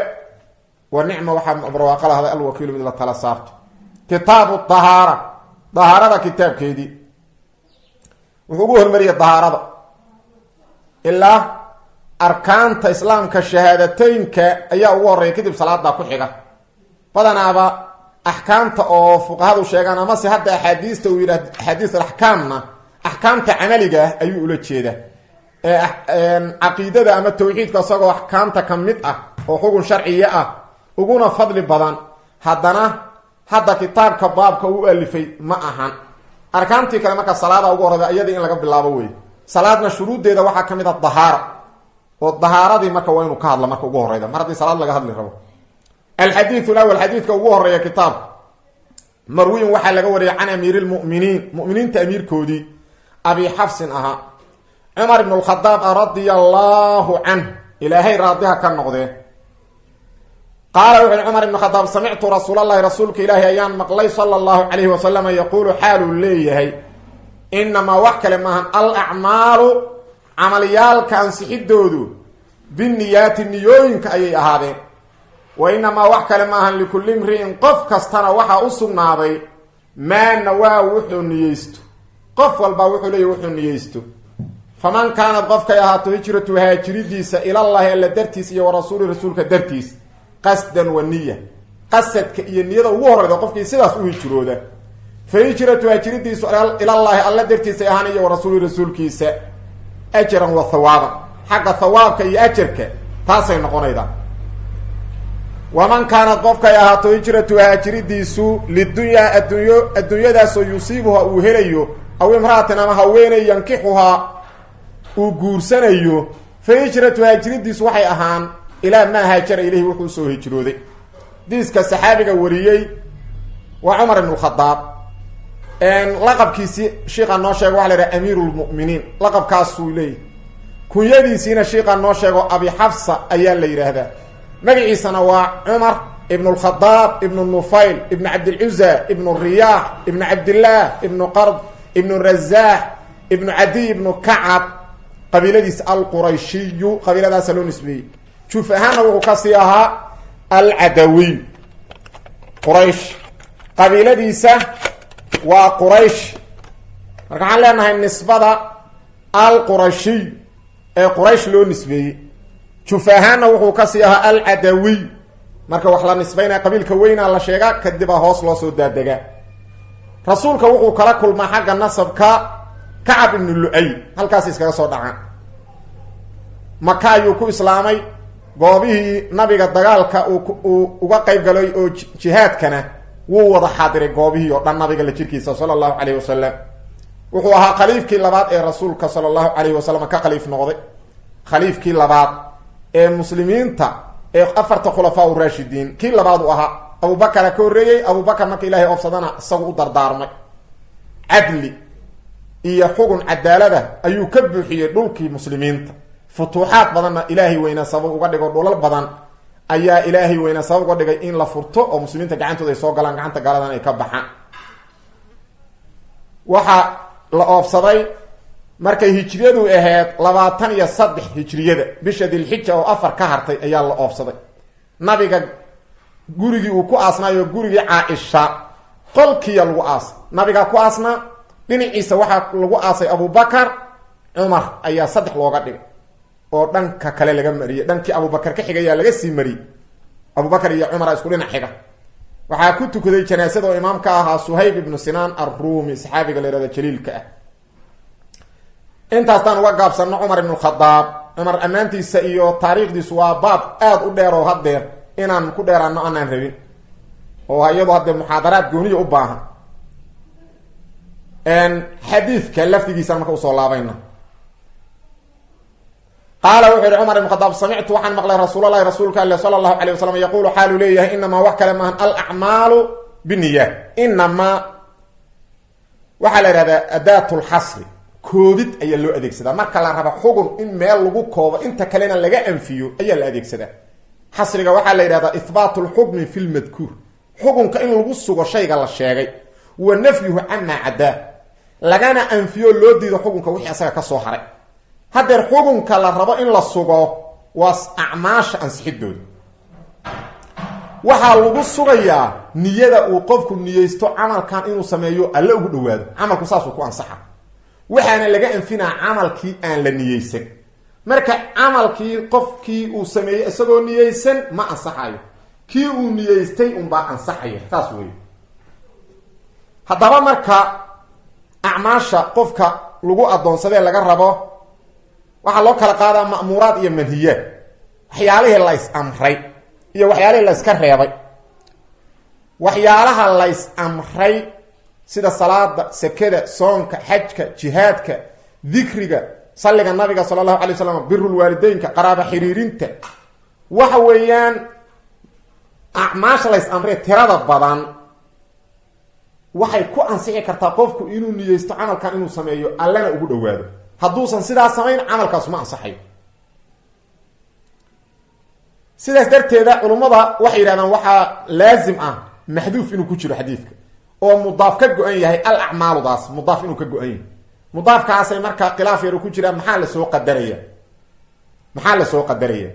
A: Wa nicma, waxaa barwaaqo lahday, alwakiilu, mid la tala saarto. Kitaabu dahaara, dahaarada kitaabkeedii. Wuxuu ugu hormariyay dahaarada ilaa arkaanta islaamka shahaadateynka ayaa ugu horreeya, kadib salaada ku xiga. Badanaaba axkaamta oo fuqahadu sheegaan, amase hadda axaadiista uu yidhah axaadiis alaxkaamna, axkaamta camaliga ah ayuu ula jeedaa. Caqiidada ama tawxiidka isagoo axkaamta ka mid ah oo xugun sharciya ah uguna fadli badan, haddana hadda kitaabka baabka uu alifay ma ahan. Arkaantii kale marka salaada ugu horeyda, iyadii in laga bilaabo wey. Salaadna shuruuddeeda waxaa ka mid a dahaara, oo dahaaradii marka waa inuu ka hadla marka ugu horeyda, mar haddii salaad laga hadli rabo. Alxadiidu alawal, xadiidka ugu horeeya kitaabka, marwiyin, waxaa laga wariyay, can amiiri lmuminiin, muminiinta amiirkoodii, Abi Xafsin ahaa, Cumar ibn lkhadaab, radia allaahu canh, Ilaahay raadiha ka noqdee. Qaala wuxu uhi Cumar ibn Khadaab: samictu rasuulalahi, rasuulka Ilaahi ayaan maqlay, sala allahu calayhi wasalama, yaquulu, xaaluu leeyahay. Inamaa wax kale maahan, alacmaalu camalyaalka ansixidoodu biniyaati niyooyinka ayay ahaadeen. Wa inamaa wax kale maahan, likulli imri'in qof kastana waxaa u sugnaaday maa nawaa wuxuu niyeysto. Qof walbaa wuxuu leeyahy wuxuu niyeysto. Faman kaanad qofkay ahaato hijratu haajiridiisa ilallaahi alla dartiis iyo wa rasuuli rasuulka dartiis, qasdan wa niya, qasadka iyo niyada ugu horeyda qofkii sidaas u hijrooda, fa hijratu haajiridiisu ilallaahi alla dartiisay ahaan iyo wa rasuuli rasuulkiisa, ajaran wa hawaaban, xagga hawaabka iyo ajarka taasay noqonaydaa. Waman kaanad qofkay ahaato hijratu haajiridiisu lidunyaa addunyo, adduunyadaasoo yusiibuha uu helayo, aw imra'atin ama haweeney yankixuhaa uu guursanayo, fa hijratu haajiridiisu waxay ahaan ilaa maa haajara ilayhi wuxuu usoo hijrooday. Xadiiska saxaabiga wariyey waa Cumar ibn Khadaab. Laqabkiisii shiikaa noo sheego waxa la yidhaha Amiiru lmu'miniin, laqabkaasuu leeyahy. Kunyadiisiina shiikaa noo sheego Abi Xafsa ayaa la yidhaahdaa. Magaciisana waa Cumar ibn Lkhadaab ibnu Nufayl ibnu Cabdilcuza ibnu Riyaax ibnu Cabdillaah ibnu Qard ibnu Razaax ibnu Cadiy ibnu Kacab, qabiiladiisa Alqurayshiyu, qabiiladaasa loo nisbeeyey. Juuf ahaanna wuxuu kasii ahaa Alcadawiy, Quraysh, qabiiladiisa waa Quraysh. Marka waxaan leenahay nisbada Alqurashiy ee Quraysh loo nisbeeyey, juf ahaanna wuxuu kasii ahaa Alcadawiy. Marka wax la nisbaynaya qabiilka weynaa la sheegaa, kadibaa hoos loo soo daadegaa. Rasuulka wuxuu kala kulmaa xagga nasabka Kacab ibnu Lu-ay, halkaas iskaga soo dhacaan. Maka ayuu ku islaamay, goobihii nabiga dagaalka uu uga qayb galay oo jihaadkana wuu wada xaadiray, goobihii oo dhan nabiga la jirkiisa sala allahu calayhi wasalam. Wuxuu ahaa khaliifkii labaad ee rasuulka sala allahu calayhi wasalam ka khaliif noqday, khaliifkii labaad ee muslimiinta ee afarta khulafaa uraashidiin kii labaad uu ahaa. Abubakara ka horreeyey. Abubakar marka Ilaahay oofsadana isagu u dardaarmay. Cadli iyo xugun cadaalada ayuu ka buuxiyey dhulkii muslimiinta. Futuuxaad badanna Ilaahay weyna sabab uga dhigo, dhulal badan ayaa Ilaahay weyna sabab uga dhigay in la furto oo muslimiinta gacantooda ay soo galaan, gacanta gaaladan ay ka baxaan. Waxaa la oofsaday markay hijriyadu ahayd 23 hijriyada, bisha Dilxija oo 4 ka hartay ayaa la oofsaday. Nabiga gurigii uu ku aasnaayo, gurigii Caaisha, qolkiiya lagu aasay. Nabigaa ku aasnaa, dhinaciisa waxaa lagu aasay Abubakar. Cumar ayaa saddex looga dhigay oo dhanka kale laga mariyey, dhankii Abubakar ka xigayaa laga sii mariyey. Abubakar iyo Cumara isku dhinac xiga. Waxaa ku tukaday janaasada oo imaam ka ahaa Suhayb ibnu Sinaan Arruumi, saxaabiga la yihahdo jaliilka ah. Intaastaan uga gaabsanno Cumar ibnu Khadaab. Cumar ammaantiisa iyo taariikhdiisu waa baab aada u dheer oo haddeer inaan ku dheeraano anaan rabin, oo iyadoo haddee muxaadaraad gooniya u baahan. Xadiidka lafdigiisaan marka usoo laabayna. Qaala wuxuu yihi Cumar ibn Khadaab: samictu waxaan maqlay rasuulalahi, rasuulka alle, sala allahu alayh wasalam, yaquulu xaaluu leeyahay: inamaa wax kale maahan, alacmaalu biniyaat. Inamaa waxaa la yidhahdaa adaat lxasri, koobid ayaa loo adeegsadaa marka la raba xugun in meel lagu koobo, inta kalena laga anfiyo ayaa la adeegsadaa. Xasriga waxaa la yidhahdaa ihbaat lxukmi fi lmadkuur, xukunka in lagu sugo shayga la sheegay, wa nafyuhu camaa cadaa, lagana anfiyo, loo diido xukunka wixii asaga kasoo haray. Haddeer xukunka la rabo in la sugo waa acmaasha ansixidooda. Waxaa lagu sugayaa niyada uu qofku niyeysto camalkan inuu sameeyo, alle ugu dhawaado, camalku saasuu ku ansaxa. Waxaana laga anfinaa camalkii aan la niyeysan. Marka camalkii qofkii uu sameeyey isagoo niyeysan ma ansaxayo, kii uu niyeystay unbaa ansaxaya, saas wey. Haddaba marka acmaasha qofka lagu addoonsadee laga rabo waxaa loo kala qaadaa ma'muuraad iyo manhiyaad, waxyaalihii la is amray iyo waxyaalihii la iska reebay. Waxyaalaha la is amray sida salaada, sekada, soonka, xajka, jihaadka, dikriga, salliga nabiga sala allahu alay waslam, birulwaalideynka, qaraaba xiriirinta, waxa weeyaan acmaasha la is amray tirada badan waxay ku ansixi kartaa qofku inuu niyeysto camalkan inuu sameeyo, allana ugu dhawaado. Hadduusan sidaa samayn, camalkaas ma ansaxayo. Sidaas darteeda culummada waxay yidhahdaan waxaa laazim ah maxduuf inuu ku jiro xadiidka oo mudaaf ka go-an yahay, alacmaaludaas mudaaf inuu ka go-an yahay. Mudaafkaasay markaa khilaaf yar ku jiraan, maxaa lasoo qadaraya? Maxaa lasoo qadaraya?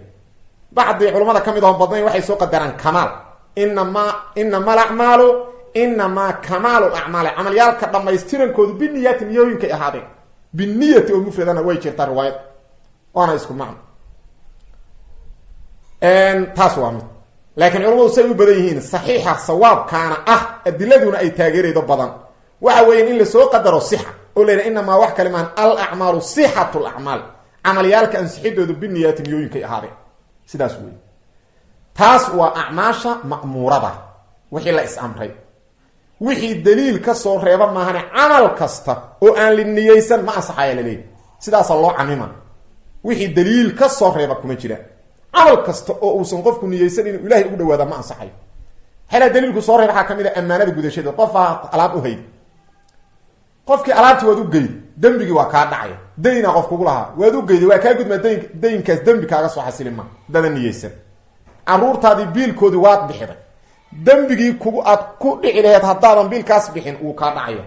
A: Bacdi culamada ka mid ahon badnayn waxay soo qadaraan kamaal. Inamaa inama alacmaalu, inamaa kamaalu acmaali, camalyaalka dhammaystirankoodu biniyaati, niyooyinkay ahaadeen. Biniyati oo mufradana way jirtaa riwaayad, waana isku macno. Taas waa mid, laakiin culamadu say u badan yihiin, saxiixa sawaabkaana ah, adiladuna ay taageeraydo badan, waxa weeyaan in lasoo qadaro sixa oo la yidhaha inamaa, wax kale maan, alacmaalu sixatu lacmaal, camalyaalka ansixidoodu biniyaati, niyooyinkay ahaadeen. Sidaas wey. Taas waa acmaasha ma'muurada, wixii la is-amray. Wixii daliil ka soo reeba maahane, camal kasta oo aan li niyeysan ma ansaxaya laleeyahy. Sidaasaa loo camima, wixii daliil ka soo reeba kuma jiraan. Camal kasta oo uusan qofku niyeysan inuu Ilahay ugu dhawaada ma ansaxayo. Xelaa daliilku soo reeb waxaa ka mid a ammaanada gudashadeed. Qof aa alaab u hayd, qofkii alaabtii waad u geyday, dembigii waa kaa dhacaya. Dayna qof kugu lahaa, waad u geyday, waa kaa gudmaa dayn. Daynkaas dembi kaaga soo xasili ma dada niyeysan. Caruurtaadii biilkoodii waad bixiday, dembigii kugu aad ku dhici laheed haddaadan biilkaas bixin wuu kaa dhacaya.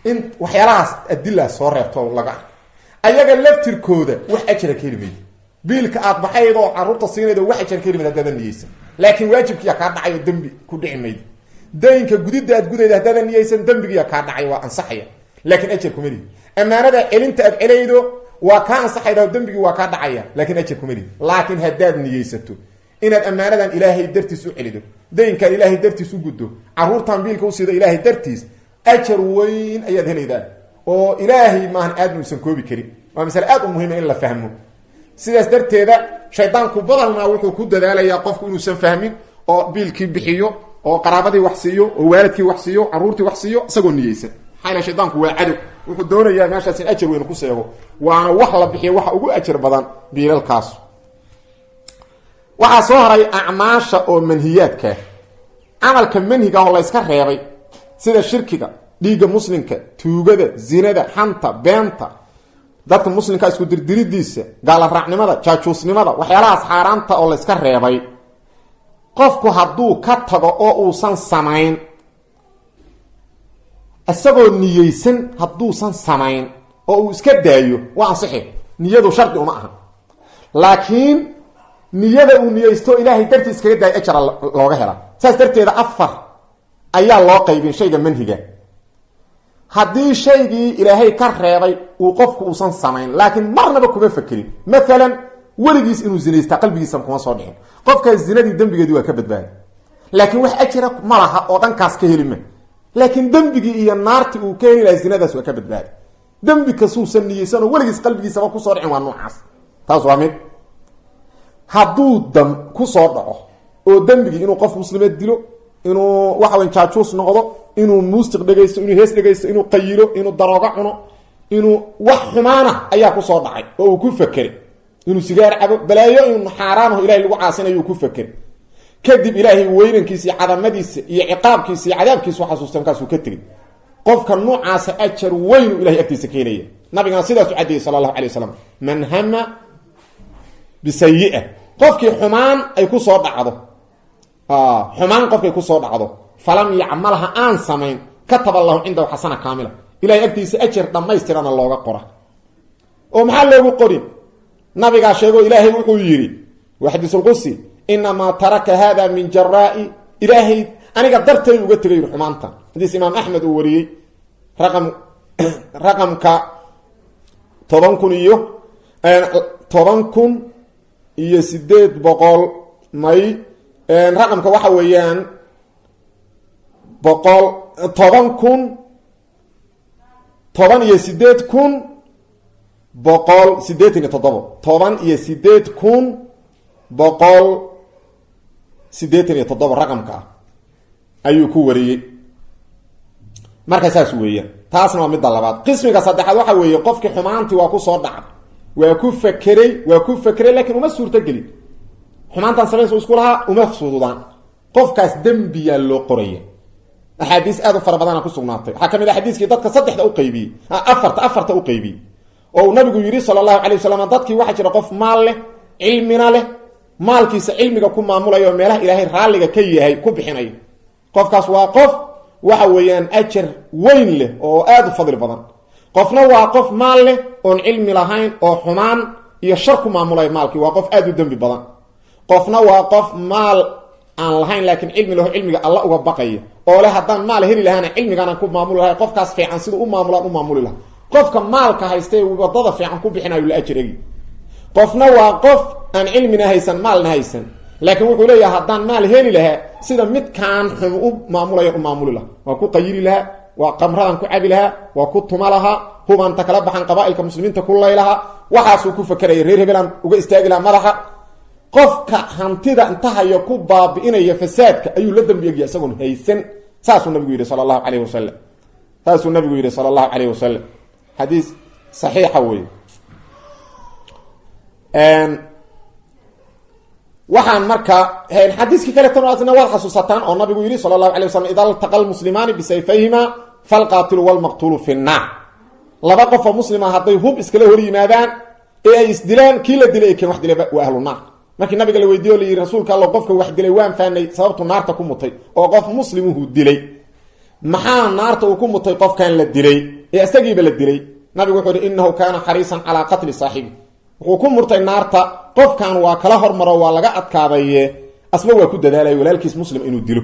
A: In waxyaalahaas adila soo reebto laga arko, ayaga laftirkooda wax ajra ka heli maydi. Biilka aad baxayd oo caruurta siinaydo wax ajar ka heli mayd haddaadan niyeysan, laakiin waajibkiiya kaa dhacay oo dembi ku dhici maydi. Daynka gudidda aad gudayda haddaadan niyeysan, dembigiiya kaa dhacay, waa ansaxaya, laakiin ajar kuma lihi. Ammaanada celinta aad celaydo waa kaa ansaxayda oo dembigii waa kaa dhacaya, laakiin ajar kuma lihi. Laakiin haddaad niyeysato inaad ammaanadan Ilaahay dartiis u celido, daynkaan Ilaahay dartiis u guddo, caruurtan biilka usiido Ilaahay dartiis, ajar weyn ayaad helaydaa oo Ilaahay maahan aadna uusan koobi karin. Waa masale aad u muhiima in la fahmo. Sidaas darteeda shaydaanku badanaa wuxuu ku dadaalayaa qofku inuusan fahmin oo biilkii bixiyo oo qaraabadii wax siiyo oo waalidkii wax siiyo, caruurtii wax siiyo, isagoo niyeysan. Maxaa yeel, shaydaanku waa cadow, wuxuu doonayaa meeshaas in ajar weyn ku seego, waana wax la bixiyo waxa ugu ajar badan biilalkaas. Waxaa soo haray acmaasha oo manhiyaadka, camalka manhiga oo layska reebay, sida shirkiga, dhiigga muslimka, tuugada, zinada, xanta, beenta, dadka muslimka isku dirdiridiisa, gaala raacnimada, jaajuusnimada, waxyaalahaas xaaraanta oo layska reebay. Qofku hadduu ka tago oo uusan samayn isagoo niyeysan, hadduusan samayn oo uu iska daayo, waa ansixi. Niyadu shardi uma aha, laakiin niyada uu niyeysto Ilaahay dartii iskaga daayo ajara looga hela. Saas darteeda afar ayaa loo qaybin shayga manhiga. Haddii shaygii Ilaahay ka reebay uu qofku uusan samayn, laakiin marnaba kuma fekerin, maalan weligiis inuu zinaystaa qalbigiisa kuma soo dhicin, qofkaas zinadii dembigeedii waa ka badbaaday, laakiin wax ajira ma laha oo dhankaas ka helima. Laakiin dembigii iyo naartii uu ka heli lahay zinadaas waa ka badbaaday. Dembi kastuusan niyeysan oo weligiis qalbigiisaba kusoo dhicin, waa noocaas. Taas waa mid. Hadduu dam kusoo dhaco oo dembigii inuu qof muslimeed dilo, inuu waxa wey jaajuus noqdo, inuu muusiq dhegaysto, inuu hees dhegaysto, inuu qayilo, inuu daroogo cuno, inuu wax xumaana ayaa kusoo dhacay oo uu ku fekeray, inuu sigaar cabo, balaayo inu xaaraanaho Ilahay lagu caasinayo uu ku fekeray, kadib Ilaahay weynankiisa iyo cadamadiisa iyo ciqaabkiisa iyo cadaabkiisa u xasuusta, markaasuu ka tegey. Qofka noocaasa ajar weynu Ilahay agtiisa keenaya. Nabigana sidaasu caddeeyey sala allahu alay wasalam: man hama bisayi-a, qofkii xumaan ay kusoo dhacdo, xumaan qofkay kusoo dhacdo, falam yacmalha, aan samayn, kataba allahu cindahu xasana kaamila, Ilahay agtiisa ajar dhammaystirana looga qora. Oo maxaa loogu qorin? Nabigaa sheego, Ilaahay wuxuu yidhi, waa xadiisulqudsi: inamaa taraka hada min jaraa-i, Ilaahay aniga dartay uga tegay xumaanta. Xadiis imaam Axmed uu wariyey, raqamka 10,000 iyo 10,800, may, raqamka waxa weeyaan boqol 18,187, 18,187 raqamka ah ayuu ku wariyey. Marka saas weeyaan, taasna waa midda labaad. Qismiga saddexaad waxa weeye qofkii xumaantii waa ku soo dhacay, waa ku fekeray, waa ku fekeray, laakiin uma suurtogelin. Xumaantaan samaynsa isku lahaa, uma fududaan. Qofkaas dembiyaa loo qoraya. Axaadiis aad u fara badana ku sugnaatay. Waxaa ka mid ah xadiiskii dadka saddexda uqaybiyey, afarta u qaybiyey, oo uu nabigu yidhi sala allahu calay wasalam: dadkii waxaa jira qof maal leh, cilmina leh, maalkiisa cilmiga ku maamulayo oo meelaha Ilaahay raalliga ka yahay ku bixinayo. Qofkaas waa qof waxa weeyaan ajar weyn leh oo aada u fadli badan. Qofna waa qof maal leh oon cilmi lahayn oo xumaan iyo shar ku maamulaya maalkii, waa qof aada u dembi badan. Qofna waa qof maal aan lahayn laakiin cilmi laho, cilmiga alla uga baqaya, oo leh haddaan maal heli lahaana cilmigaanaan ku maamuli lahay, qofkaas fiican siduu u maamulaan u maamuli laha. Qofka maalka haystay wadada fiican ku bixinayo la ajir egi. Qofna waa qof aan cilmina haysan maalna haysan, laakiin wuxuu leeyahay haddaan maal heli lahaa sida midkaan xum u maamulaya u maamuli laha, waa ku qayili lahaa, waa qamradan ku cabi lahaa, waa ku tuma lahaa, hubanta kala baxan qabaailka muslimiinta ku lay lahaa, waxaasuu ku fakeraya, reer hebelaan uga istaagi lahaa madaxa. Qofka hantida inta hayo ku baabi'inaya fasaadka ayuu la dambi egya isagoon haysan. Saasuu nabigu yidhi sala allahu calayhi wasalam. Saasuu nabigu yidhi sala allahu calayhi wasalam. Xadiis saxiixa wey. Waxaan marka xadiiskii kaleetana asna waad xasuusataan oo nabigu yidhi sala allahu alay waslam: ida altaqa almuslimaani bisayfayhima falqaatilu walmaqtuulu fi nnaar. Laba qofoo muslima hadday hub iskala hor yimaadaan ee ay isdilaan, kii la dilay ee kan wax dilayba waa ahlu naar. Markii nabiga la weydiiye o la yidhi: rasuulka allo, qofka wax dilay waan fahnay sababtu naarta ku mutay, oo qof muslimuhu dilay, maxaa naarta uu ku mutay qofkan la dilay ee isagiiba la dilay? Nabigu wuxuu yihi: innahu kaana xariisan calaa qatli saaxibi. Wuxuu ku murtay naarta qofkan waa kala hormaro, waa laga adkaadaye, asba waa ku dadaalaya walaalkiis muslim inuu dilo.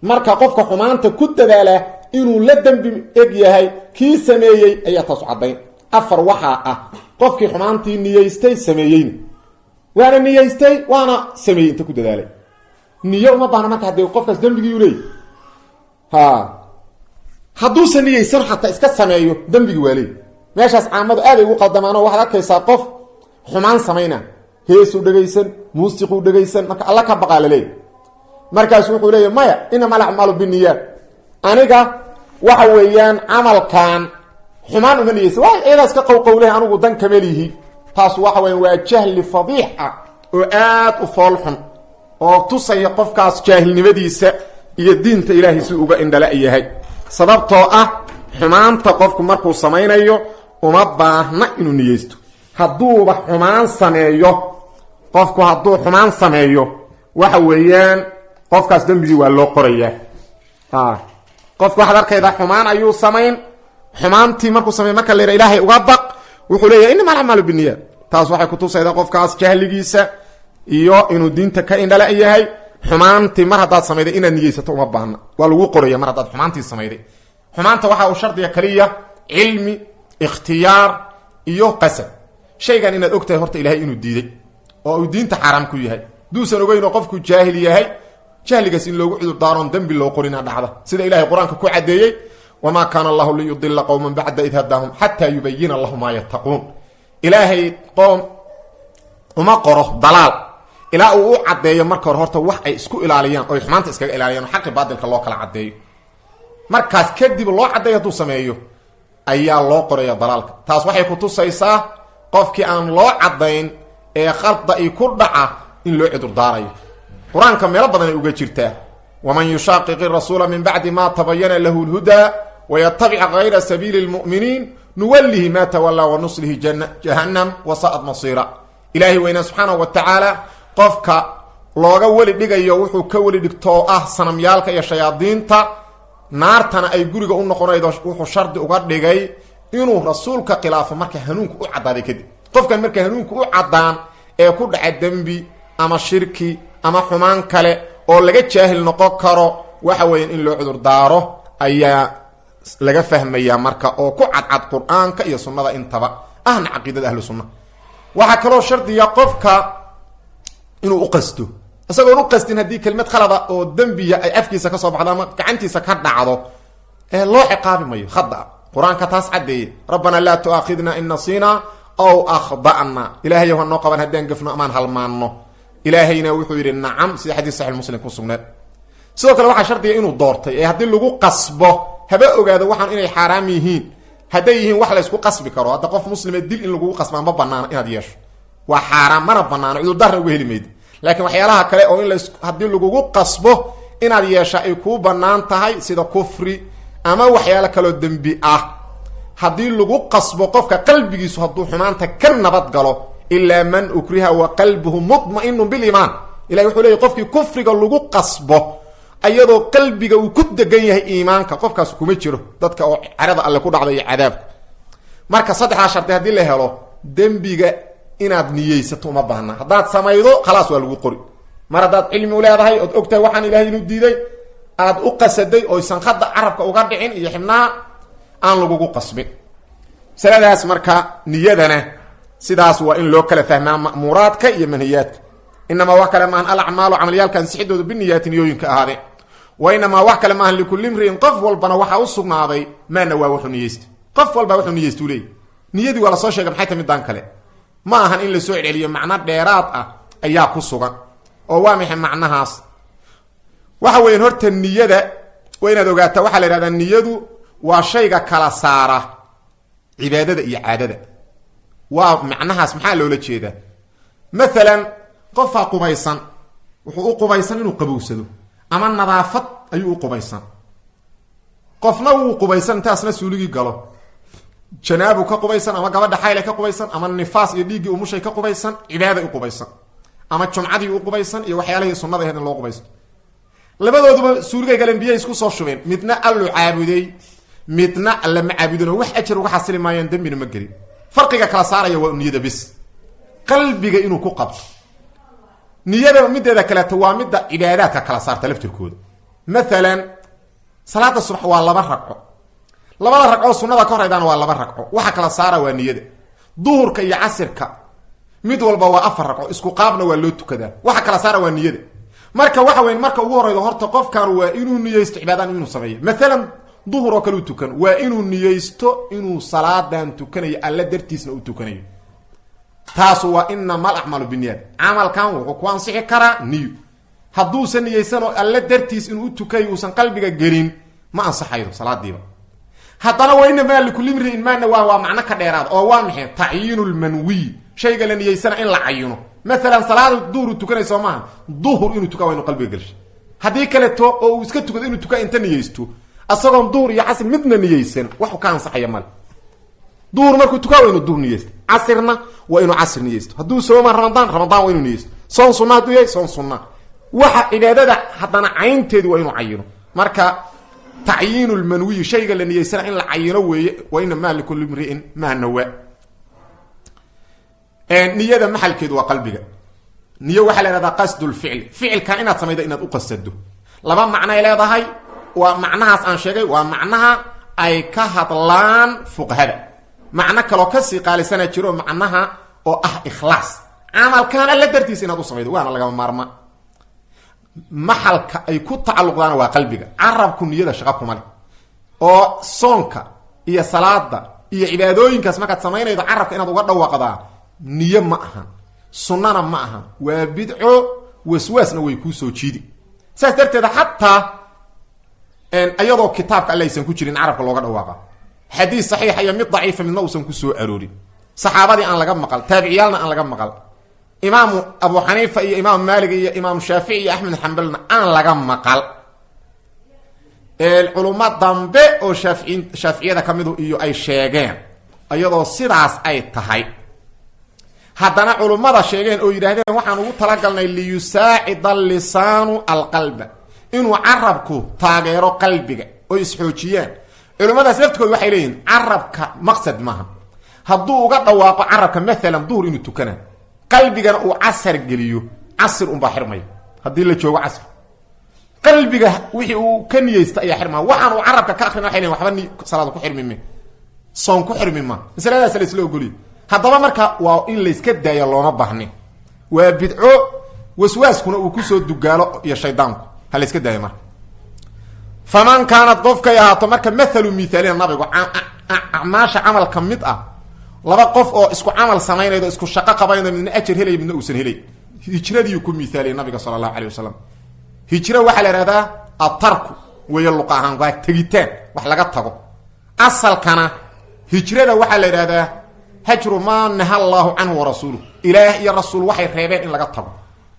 A: Marka qofka xumaanta ku dadaala inuu la dembi eg yahay kii sameeyey ayaa taasu caddayn. Afar waxaa ah qofkii xumaantii niyeystay, sameeyeyna, waana niyeystay waana sameeyey, inta ku dadaalay. Niyo uma baahna marka haddee qofkaas dembigiiu leeyay. Ha hadduusan niyeysan xataa iska sameeyo, dembigii waa leey. Meeshaas caamadu aaday ugu qaldamaano. Waxaad arkaysaa qof xumaan samayna, heesuu dhegaysan, muusiquu dhegaysan, marka alla ka baqaa laleeyahy. Markaasu wuxuu leeya: maya, inama alacmaalu biniyaat, aniga waxa weeyaan camalkan xumaan uma niyeysa, waa iyadaas ka qowqowleh, anigu dan kama lihi. Taas waxa weya waa jahli fadiix ah oo aad u foolxun oo tusaya qofkaas jaahilnimadiisa iyo diinta ilaahay si uga indhala yahay. Sababtoo ah xumaanta qofku markuu samaynayo uma baahna inuu niyeysto. Hadduuba xumaan sameeyo qofku, hadduu xumaan sameeyo, waxa weeyaan qofkaas dembigii waa loo qorayaa. Qofku waxaad arkaydaa xumaan ayuu samayn. Xumaantii markuu samey, marka la yidha ilaahay uga baq, wuxuu leeyahay innama alacmaalu binniyaat. Taas waxay kutusaydaa qofkaas jahligiisa iyo inuu diinta ka indhala yahay. Xumaantii mar haddaad samayday inaad niyeysato uma baahna, waa lagu qoraya mar haddaad xumaantii samayday. Xumaanta waxa uu shardiga kaliya cilmi, ikhtiyaar iyo qasad. Shaygan inaad og tahay horta ilahay inuu diiday oo uu diinta xaaraam ku yahay. Duusan ogeyn oo qofku jaahil yahay, jahligaas in loogu cudur daaroon dembi loo qorina dhacda, sida ilahay qur-aanka ku caddeeyey: wamaa kaana allahu liyudila qowman bacda id hadaahum xataa yubayina lahum maa yattaquun. Ilaahay qoom uma qoro dalaal ilaa uu u caddeeyo marka hore horta wax ay isku ilaaliyaan, oy xumaanta iskaga ilaaliyaan, oo xaqi baadilka loo kala caddeeyo. Markaas kadib loo caddeeyo hadduu sameeyo ayaa loo qoraya dalaalka. Taas waxay kutusaysaa qofkii aan loo caddayn ee khalda i ku dhaca in loo cudur daarayo. Qur-aanka meelo badan ay uga jirtaa: waman yushaaqiqi rasuula min bacdi ma tabayana lahu lhudaa wayatabic gayra sabiili lmu'miniin nuwallihi ma tawallaa wanuslihi jahannam wasaa'at masiira. Ilaahay weynaa subxaanahu wa tacaala qofka looga weli dhigayo wuxuu ka weli dhigtoo ah sanamyaalka iyo shayaadiinta, naartana ay guriga u noqonaydo, wuxuu shardi uga dhigay inuu rasuulka khilaafo marka hanuunku u caddaaday kadib. Qofkan marka hanuunku u caddaan ee ku dhaca dembi ama shirki ama xumaan kale oo laga jaahil noqon karo, waxa weeyaan in loo cudur daaro ayaa laga fahmayaa marka, oo ku cadcad qur-aanka iyo sunnada intaba, ahna caqiidada ahlu sunna. Waxaa kaloo shardiya qofka inuu uqasto. Isagoon u qastin haddii kelmad khalada oo dembiya ay afkiisa ka soo baxdo ama gacantiisa ka dhacdo, ee loo ciqaabi mayo khada. Qur-aanka taas caddeeye: rabbanaa laa tu'aakhidna in nasiina aw akhda'na. Ilahayow, ha noo qaban haddaan gafno amaan halmaanno. Ilaahayna wuxuu yidhi nacam, sida xadiis saxix muslim ku sugneed. Sidoo kale waxaa shardiga inuu doortay, ee haddii lagu qasbo, haba ogaado waxaan inay xaaraam yihiin. Hadday yihiin wax laysku qasbi karo, hadda qof muslime dil in lagugu qasbaa ma banaano, inaad yeesho waa xaaraam, mana banaano, cudurdaarna uga heli maydi. Laakiin waxyaalaha kale oo in las haddii lagugu qasbo inaad yeesha ay kuu banaan tahay, sida kufri ama waxyaalo kaloo dembi ah, haddii lagu qasbo, qofka qalbigiisu hadduu xumaanta ka nabad galo, ilaa man ukriha wa qalbuhu mudma'inun biliimaan. Ilahi wuxuu leeyay qofkii kufriga lagu qasbo ayadoo qalbiga uu ku degan yahay iimaanka, qofkaas kuma jiro dadka oo carada alle ku dhacda iyo cadaabka. Marka saddexdaa shardi haddii la helo, dembiga inaad niyeysato uma baahna. Haddaad samaydo, khalaas, waa lagu qori. Mar haddaad cilmi u leedahay, ood ogtahay waxaan Ilahay inuu diiday, aad u qasaday, oysan khada carabka uga dhicin iyo xibnaha, aan lagugu qasbin masaladaas. Marka niyadana sidaas waa in loo kala fahmaa ma'muuraadka iyo manhiyaadka. Inamaa, wax kale maahan, alacmaalu, camalyaalka ansixidooda, biniyaati, niyooyinka ahaadeen. Wa inamaa, wax kale maahan, likulli imri'in, qof walbana waxaa u sugnaaday, maa nawaa, wuxuu niyeysta. Qof walba wuxuu niyeystu leeyay. Niyadii waa lasoo sheegay, maxay ta midaan kale? Ma ahan in lasoo celceliyo, macno dheeraad ah ayaa ku sugan. Oo waa maxay macnahaas? Waxa weyan, horta niyada waa inaad ogaataa, waxaa la yihahdaa niyadu waa shayga kala saara cibaadada iyo caadada. Waa macnahaas. Maxaa loola jeedaa? Maalan, qofaa qubaysan, wuxuu u qubaysan inuu qabowsado ama nadaafad ayuu u qubaysan. Qofna wuu qubaysan intaasna suuligii galo, janaabu ka qubaysan, ama gabadha xayle ka qubaysan, ama nifaas iyo dhiiggii umushay ka qubaysan, cibaaday u qubaysan, ama jumcadii u qubaysan iyo waxyaalihii sunnada ahayd in loo qubaysto. Labadooduba suuligay galeen, biyahay isku soo shubeen. Midna Allu caabuday, midna Alla ma caabudin. Wax ajar uga xasili maayaan, dembina ma gelin. Farqiga kala saaraya waa niyada bis, qalbiga inuu ku qabto niyada. Mideeda kaleeto, waa midda cibaadaadka kala saarta laftirkooda. Maalan, salaada subax waa laba ragco, labada ragcoo sunada ka horeydaana waa laba ragco. Waxa kala saara waa niyada. Duhurka iyo casirka mid walba waa afar ragco, isku qaabna waa loo tukadaa. Waxa kala saara waa niyada. Marka waxa weyn, marka ugu horeydo, horta qofkan waa inuu niyeysto cibaadaan inuu sameeyo. Maalan, duhur oo kale u tukan, waa inuu niyeysto inuu salaadan tukanayo, Alla dartiisna u tukanayo. Taasu waa inama alacmaalu binniyaat. Camalkan wuxuu ku ansixi karaa niyo. Hadduusan niyeysanoo Alla dartiis inuu u tukayo uusan qalbiga gelin, ma ansaxaydo salaadiiba. Haddana wa inamaa likulli imri'in maa nawaa waa macno ka dheeraada. Oo waa maxay? Tacyiinu lmanwiy, shayga la niyeysana in la cayino. Maalan, salaada duhur tukanay, soo maaha? Duhur inuu tukaa waa inu qalbiga gelsho. Haddii kaleeto oo uu iska tukado inuu tukaa inta niyeysto, asagoon duhur iyo casr midna niyeysan, waxu ka ansaxaya male. Duhur markuu tukaa waa inuu duhur niyeysto, casirna waa inuu casr niyeysto. Hadduu sooma Ramadaan, Ramadaan waa inuu niyeysto. Soon sunna hadduu yahay, soon sunna. Waxa cibaadada haddana caynteedu waa inuu cayino. Marka tacyiinu lmanwiyi, shayga la niyeysana in la cayino weeye. Wa inamaa likulli imri'in maa nawa. Niyada maxalkeedu waa qalbiga. Niyo waxaa la ihahdaa qasdu lficli, ficilkan inaad samaydo inaad u qasado. Laba macnoay leedahay. Waa macnahaas aan sheegay, waa macnaha ay ka hadlaan fuqahada. Macno kaloo kasii qaalisana jiro, macnaha oo ah ikhlaas, camalkan Alla dartiisa inaad u samaydo, waana lagama maarma. Maxalka ay ku tacalluqdaana waa qalbiga. Carabku niyada shaqa kuma leh. Oo soonka iyo salaada iyo cibaadooyinkaas markaad samaynaydo, carabka inaad uga dhawaaqdaa niyo ma ahan, sunnana ma ahan, waa bidco, waswaasna way kuu soo jiidi. Saas darteeda, xataa iyadoo kitaabka Alle aysan ku jirin carabka looga dhawaaqa, xadiis saxiixa iyo mid daciifa midna uusan ku soo aroorin, saxaabadii aan laga maqal, taabiciyaalna aan laga maqal, Imaamu Abu Xaniifa iyo Imaam Maalik iyo Imaam Shaafici iyo Axmed Xambalna aan laga maqal, culummo dambe oo shaaficiyada ka midu iyo ay sheegeen, iyadoo sidaas ay tahay, haddana culummada sheegeen oo yidhaahdeen waxaan ugu talagalnay liyusaacida allisaanu alqalba, inuu carabku taageero qalbiga oo isxoojiyaan. Culimmadaas laftigooda waxay leeyihin carabka maqsad maaha. Hadduu uga dhawaaqo carabka maalan duhur inuu tukana, qalbigana uu casar geliyo, casir unbaa xirmaya. Haddii la joogo casr, qalbiga wixii uu ka niyeysta ayaa xirmaya. Waxaan uu carabka ka akrina, waxay lehin waxba ni salaada ku xirmi me, soon ku xirmi ma. Masaladaas la isla ogoliyo. Haddaba marka waa in layska daayo, looma baahnin, waa bidco, waswaaskuna uu kusoo dugaalo iyo shaydaanku. Ha la iska daayo. Marka faman kaanad, qofkay ahaato, marka mathalu mithaalina nabigu acmaasha camal ka mid ah, laba qof oo isku camal samaynaydo, isku shaqo qabanaydo, midna ajar helaya, midna uusan helay, hijradiiu ku mithaaliyay nabiga sala Allahu alay wasalam. Hijro waxaa la ihahdaa atarku weeye, luqa ahaan waa tegitaan, wax laga tago. Asalkana hijrada waxaa la idhahdaa hajru maa naha Allahu canhu warasuuluh, Ilaah iyo rasuul waxay reebeen in laga tago: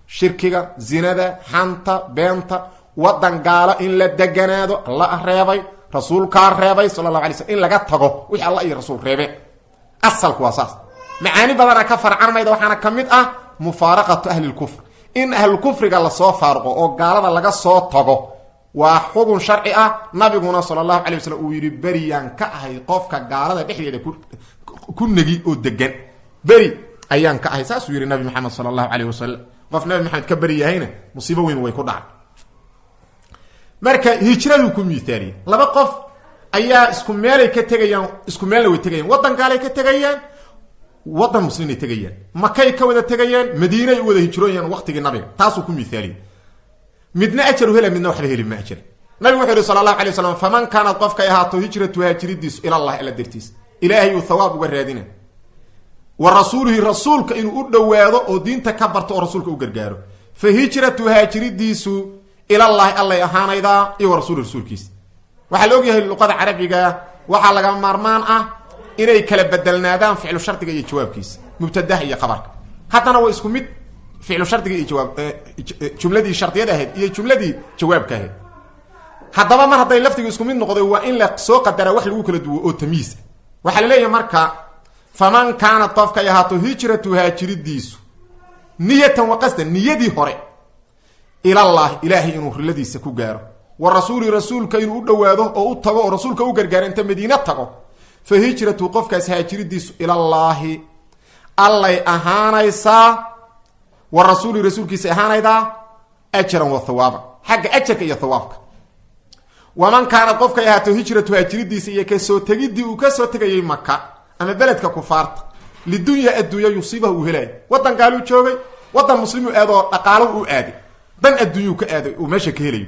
A: shirkiga, zinada, xanta, beenta, wadan gaalo in la deganaado Alla reebay, rasuulkaa reebay sala Allahu alay slm, in laga tago wixii Alla iyo rasuul reebeen. Asalku waa saas. Macaani badana ka farcanmayda, waxaana ka mid ah mufaaraqatu ahli lkufr, in ahlukufriga lasoo faaruqo oo gaalada laga soo tago. Waa xugun sharci ah. Nabiguna sala Allahu alay wasalam uu yidhi: beriyaan ka ahay qofka gaalada dhexdeeda ku ku negi oo degan, beri ayaan ka ahay. Saasuu yidhi Nabi Maxamed sala Allahu calayh wasalam. Qof Nabi Maxamed ka beri yahayna musiibo weyn way ku dhacay. Marka hijraduu ku miithaaliyey, laba qof ayaa isku meelay ka tegayaan, isku meelna way tegayaan. Waddan gaalay ka tegayaan, waddan muslimay tegayaan. Makay ka wada tegayaan, Madiinay u wada hijrooyaan waqtigii Nabiga. Taasuu ku miithaaliyey. Midna ajaru hela, midna waxba heli ma ajira. Nabigu wuxuu yihi sala Allahu alay waslam: faman kaanad, qofkay ahaato, hijratu, haajiridiisu, ilallahi, Alla dartiis, Ilaahay uu thawaab uga raadina, wa rasuulihi, rasuulka inuu u dhowaado oo diinta ka barto oo rasuulka u gargaaro, fa hijratu, haajiridiisu, ilallahi, Allay ahaanaydaa, iyo wa rasuuli, rasuulkiisa. Waxaa la ogyahay luqada carabiga waxaa laga maarmaan ah inay kala bedelnaadaan ficlu shardiga iyo jawaabkiisa, mubtadaha iyo khabarka. Haddana waa isku mid ficlu shardiga iyo jawaab, jumladii shardiyada ahayd iyo jumladii jawaabka ahayd. Haddaba mar hadday lafdigu isku mid noqday, waa in la soo qadaraa wax lagu kala duwo oo tamyiis. Waxaa la leeyahay marka: faman kaanat, qofkay ahaato, hijratu, haajiridiisu, niyatan wa qasdan, niyadii hore, ilallahi, Ilaahay inuu riladiisa ku gaaro, wa rasuuli, rasuulka inuu u dhowaado oo u tago oo rasuulka u gargaaro, inta Madiine tago, fa hijratu, qofkaas haajiridiisu, ilallaahi, Allay ahaanaysaa, wa rasuuli, rasuulkiisa ahaanaydaa, ajran wa hawaaba, xagga ajarka iyo hawaabka. Waman kaanad, qofkay ahaato, hijratu, haajiridiisa iyo kasoo tegiddii uu kasoo tegayay Maka ama beledka kufaarta, lidunya, adduunya, yusiibaha, uu helayo, waddan gaaluu joogay, waddan muslimuu aadoo dhaqaalo u aaday, dan adduunyuu ka aaday uu meesha ka helayo,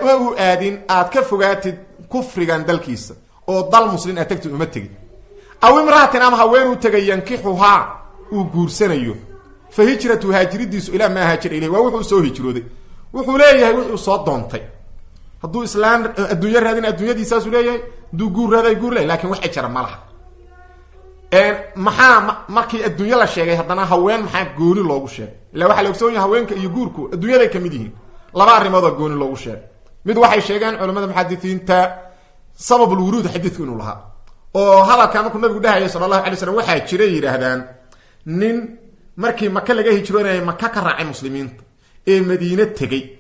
A: ma uu aadin aad ka fogaatid kufrigan dalkiisa oo dal muslim aad tagtid, uma tegid, aw imraatin, ama haweenuu tegay, yankixuhaa, uu guursanayo, fa hijratu, haajiridiisu, ilaa maa haajara ilayh, waa wuxuu soo hijrooday. Wuxuu leeyahay wuxuu soo doontay. Hadduu islaan adduunyo raadin, adduunyadiisaasuu leeyahay. Hadduu guur raaday, guur leeyahy, lakin wax ajara ma laha. Maxaa markii adduunyo la sheegay haddana haween maxaa gooni loogu sheegay? Illa waxaa la ogsoon yahay haweenka iyo guurku adduunyaday kamid yihiin. Laba arrimoodoo gooni loogu sheegay. Mid waxay sheegeen culamada muxadisiinta sababulwuruud xadiidku inuu lahaa, oo hadalkaa markuu Nabigu dhahayay sala Allahu alay slam, waxaa jiray, yidhaahdaan, nin markii Maka laga hijroonayay Maka ka raacay muslimiinta ee Madiine tegey,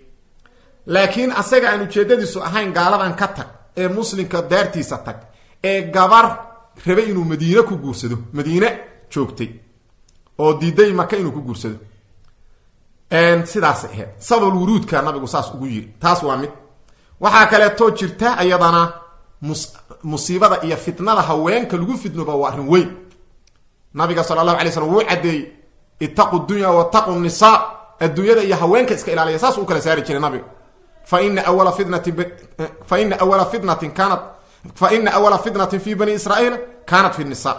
A: laakiin asaga aan ujeedadiisu ahayn gaaladan ka tag ee muslimka daartiisa tag, ee gabar rabay inuu Madiine ku guursado, Madiine joogtay oo diiday Maka inuu ku guursado. Sidaasay ahayd sabab wuruudka nabigu saas ugu yiri. Taas waa mid. Waxaa kaleetoo jirta iyadana musiibada iyo fitnada haweenka lagu fitnooba waa arrin weyn. Nabiga sala Allahu alay slam wuu caddeeyey: ittaqu dunya wattaqu nisaa, adduunyada iyo haweenka iska ilaaliya. Saas uu kala saari jiray nabiga. Fa ina awala fitnatin fi bani Israiil kaanat fi nisa.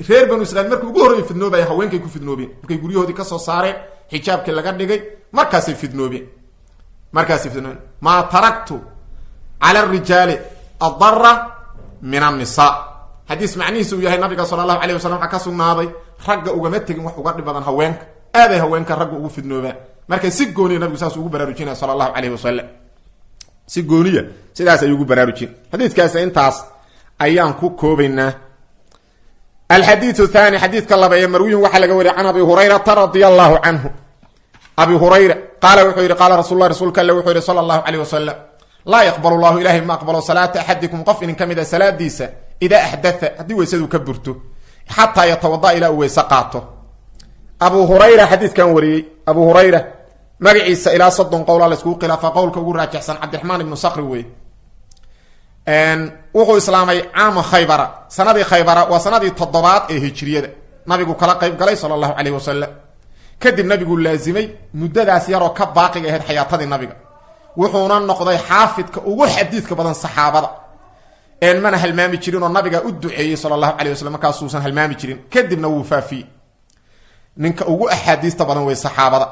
A: Reer Banu Israiil markii ugu horreeyay fidnoobaya haweenkay ku fidnoobeen. Markay guryahoodii kasoo saareen, xijaabkii laga dhigay, markaasay fidnoobeen, markaasay fidnoobeen. Maa taraktu cala arijaali adara min annisa, xadiis macnihiisa uu yahay nabiga sala Allahu alayh wasalam waxaa ka sugnaaday: ragga ugama tegin wax uga dhib badan haweenka. Aaday haweenka ragga ugu fidnoobaan. Marka si gooniya nabigu saas ugu baraarujinaya sala Allahu alayh wasalam, si gooniya sidaas ayuu ugu baraarujin. Xadiidkaasna intaas ayaan ku koobaynaa. Alxadiiu thani, xadiidka laba ee marwiyun, waxaa laga wariyay can Abi Hurayrata radia Allahu canhu. Abi Hurayra qaala, wuxuu yidhi: qaala rasul lah, rasuulka Alle wuxuu yihi sala Allahu alayh wasalam: laa yaqbal llahu, Ilahay ma aqbalo, salaata axadikum, qof idin ka mid a salaadiisa, idaa axdaa, haddii weysadu ka burto, xataa yatawada, ilaa uu weyse qaato. Abu Hurayra xadiidkan wariyey. Abu Hurayra magaciisa ilaa 30 qowla la iskugu khilaafa. Qowlka ugu raajixsan Cabdiraxmaan ibnu Sakri wey. Wuxuu islaamay caama Khaybara, sanadii Khaybara, waa sanadii toddobaad ee hijriyada. Nabigu kala qayb galay sala Allahu calayh wasalam. Kadib nabigu laazimay muddadaas yaroo ka baaqiga ahayd xayaatadii nabiga, wuxuuna noqday xaafidka ugu xadiidka badan saxaabada. Mana halmaami jirin oo nabiga u duceeyey sala Allahu alayh wasalam, markaasuusan halmaami jirin. Kadibna wuu faafiyey. Ninka ugu axaadiista badan wey saxaabada.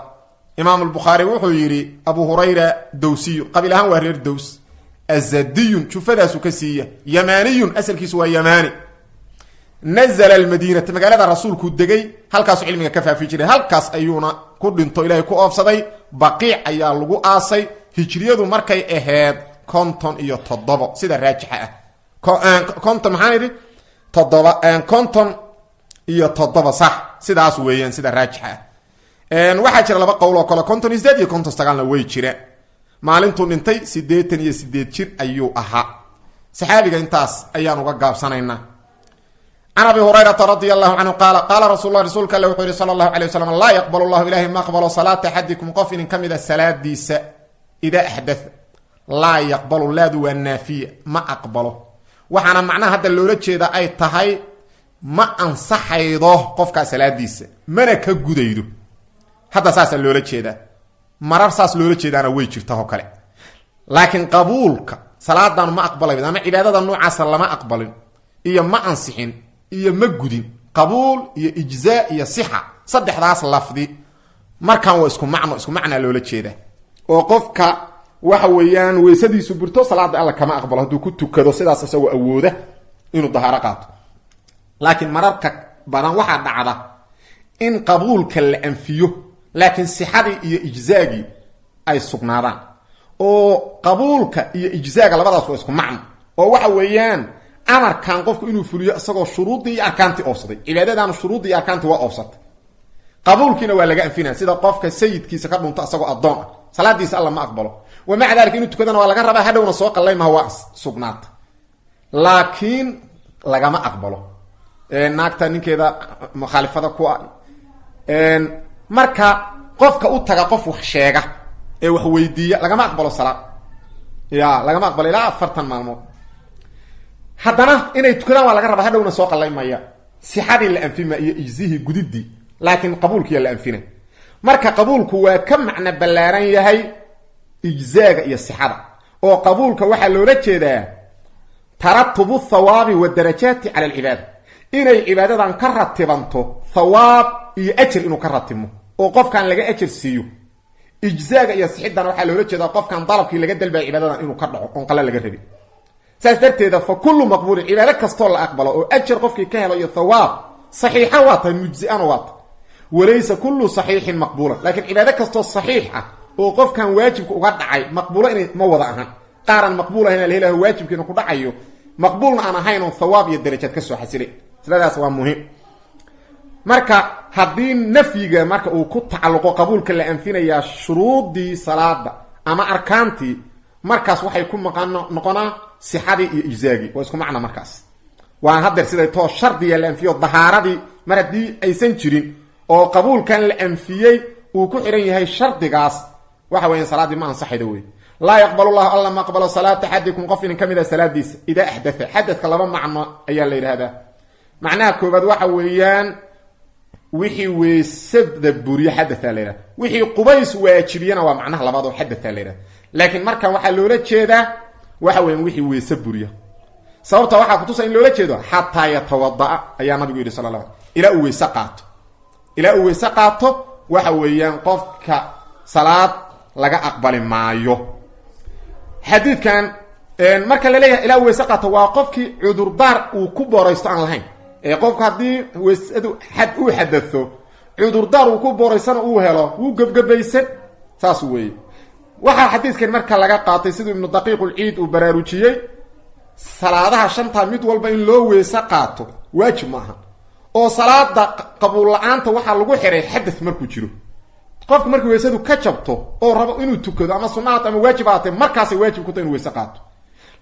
A: Imaam Albukhaari wuxuu yidhi: Abu Hurayra dowsiyu, qabiil ahaan waa reer Dows, azadiyun, jufadaasu ka siiya, yamaaniyun, asalkiisu waa yamaani. Nazla almadiinata, magaalada rasuulku degay, halkaasu cilmiga ka faafi jiray, halkaas ayuuna ku dhinto, Ilaahay ku oofsaday. Baqiic ayaa lagu aasay, hijriyadu markay ahayd 57 sida raajixa ah. 50 maxaan idhi? Toddoba, 57, sax, sidaas weeyaan sida raajixa ah. Waxaa jira laba qowl oo kale, 58 iyo 59-na way jiraan. Maalintuu dhintay 88 jir ayuu ahaa saxaabiga. Intaas ayaan uga gaabsanaynaa. Can abi hurayrata radia allahu canhu qaala qaala rasul lah rasuulka alle wuxuu yihi sala allahu alay wasalam: laa yaqbal llahu, ilaahay ma aqbalo, salaata axadikum, qof inin ka mid a salaadiisa, idaa axdaa. Laa yaqbalu, laadu waa naafiya, ma aqbalo. Waxaana macnaha hadda loola jeeda ay tahay ma ansaxaydo qofkaa salaadiisa, mana ka gudaydo. Hadda saasaa loola jeedaa. Marar saas loola jeedaana way jirta oo kale, laakiin qabuulka salaadan ma aqbalay ama cibaadada noocaasa lama aqbalin iyo ma ansixin iyo ma gudin, qabuul iyo ijzaa iyo sixa, saddexdaas lafdi markan waa isku macno, isku macnaa loola jeedaa. Oo qofka waxa weeyaan weysadiisu burto, salaada Alla kama aqbalo hadduu ku tukado sidaas isagoo awooda inuu dahaaro qaato. Laakiin mararka badan waxaa dhacda in qabuulka la anfiyo, laakiin sixadii iyo ijzaagii ay sugnaadaan. Oo qabuulka iyo ijzaaga labadaas waa isku macno, oo waxa weeyaan amarkan qofku inuu fuliyo isagoo shuruuddii iyo arkaantii oofsaday. Cibaadadan shuruuddii iyo arkaantii waa oofsatay, qabuulkiina waa laga anfinaya. Sida qofka sayidkiisa ka dhunto isagoo addoon ah, salaadiisa Alla ma aqbalo. Wa maca dalika inuu tukadana waa laga rabaa, hadhowna soo qallay maha, waa sugnaata, laakiin lagama aqbalo. Naagta ninkeeda mukhaalifada ku ah, marka qofka u taga qof wax sheega ee wax weydiiya, lagama aqbalo salaad, ya lagama aqbalo ilaa 40 maalmood. Haddana inay tukadaan waa laga rabaa, hadhowna soo qallay maya. Sixadii la anfima iyo ijzihii, gudidii, laakiin qabuulkiya la anfina. Marka qabuulku waa ka macno ballaaran yahay ijzaaga iyo sixada, oo qabuulka waxaa loola jeedaa taratubu thawaabi wadarajaati cala alcibaada, inay cibaadadan ka ratibanto thawaab iyo ajar, inuu ka ratibmo oo qofkan laga ajar siiyo. Ijzaaga iyo sixidana waxaa loola jeedaa qofkan dalabkii laga dalbaya cibaadadan inuu ka dhaco oon qala laga rabin. Saas darteeda fa kullu maqbuulin, cibaado kastoo la aqbalo oo ajar qofkii ka helo iyo thawaab, saxiixa waa tahay, mujzi'ana waa tahay. Walaysa kullu saxiixin maqbuulan, laakiin cibaado kastoo saxiix ah oo qofkan waajibka uga dhacay maqbuulo inay ma wada ahan. Qaaran maqbuul ahayn la helayo, waajibkiina ku dhacayo, maqbuulna aan ahayn oon thawaab iyo darajaad ka soo xasilay. Masladaas waa muhiim. Marka haddii nafyiga marka uu ku tacalluqo qabuulka la anfinayaa shuruuddii salaada ama arkaantii, markaas waxay ku maqan noqonaa sixadii iyo ijzaagii, waa isku macna. Markaas waan haddeer siday too shardiga la anfiyo dahaaradii, mar haddii aysan jirin oo qabuulkan la anfiyey uu ku xihan yahay shardigaas, waxa weya salaaddii ma ansaxayda wey. Laa yaqbal llahu, Alla ma aqbalo, salaata axadikum, qof inin ka mid a salaadiisa, idaa axdaa. Xadadka laba macno ayaa la yidhahdaa. Macnaha koobaad waxa weeyaan wixii weysada buriye xadathaa la yidhahda, wixii qubays waajibiyana waa macnaha labaad oo xadathaa la yidhahda. Laakiin markan waxaa loola jeedaa waxa weyan wixii weyse buriya. Sababta waxaa kutusa in loola jeedo xataa yatawada'a ayaa nabigu yidhi sala la ilaa uu weyse qaato, ilaa uu weyse qaato waxa weeyaan qofka salaad laga aqbali maayo. Xadiidkan marka la leeyahay ilaa weyse qaato, waa qofkii cudurdaar uu ku booraysto aan lahayn. Ee qofku haddii weysadu xad uu xadatho, cudurdaar uu ku booraysana uu helo, wuu gebgebaysan, saas weeye. Waxaa xadiidkan marka laga qaatay, siduu Ibnu Daqiiqulciid uu baraarujiyey, salaadaha shantaa mid walba in loo weyse qaato waajib ma aha, oo salaada qabuul la-aanta waxaa lagu xiray xadath markuu jiro. Qofku markii weysadu ka jabto oo rabo inuu tukado, ama sunnahaat ama waajib ahaatee, markaasay waajib ku tahay inu weyse qaato.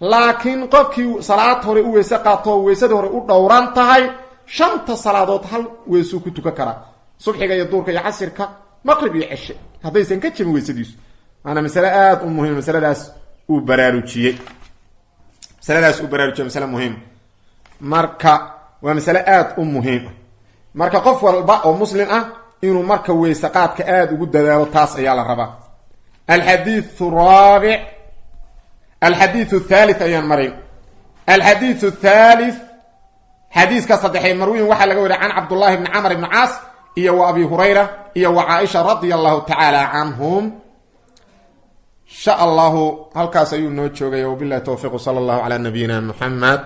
A: Laakiin qofkii salaad hore u weyse qaato oo weysadii hore u dhowran tahay, shanta salaadood hal weysuu ku tukan karaa: subxiga iyo duurka iyo casirka, maqrib iyo ceshe, haddaysan ka jabin weysadiisu. Waana masale aada u muhim. Masaladaas uu baraarujiyey masale muhiim. Marka waa masale aada u muhiim ah. Marka qof walba oo muslim ah inuu marka weyse qaadka aada ugu dadaalo, taas ayaa la rabaa. Alxadiiu raabic, alxadiiu thalith ayaan maray. Alxadiiu thalith, xadiiska saddexay, marwiyin waxaa laga wariya can Cabdullahi bni Camr ibni Caas iyo wa Abi Hurayra iyo wa Caaisha radia allahu tacaala canhum. Insha allahu halkaas ayuu noo joogaya. Wabillahi towfiiq, sala allahu calaa nabiyina Muxamed.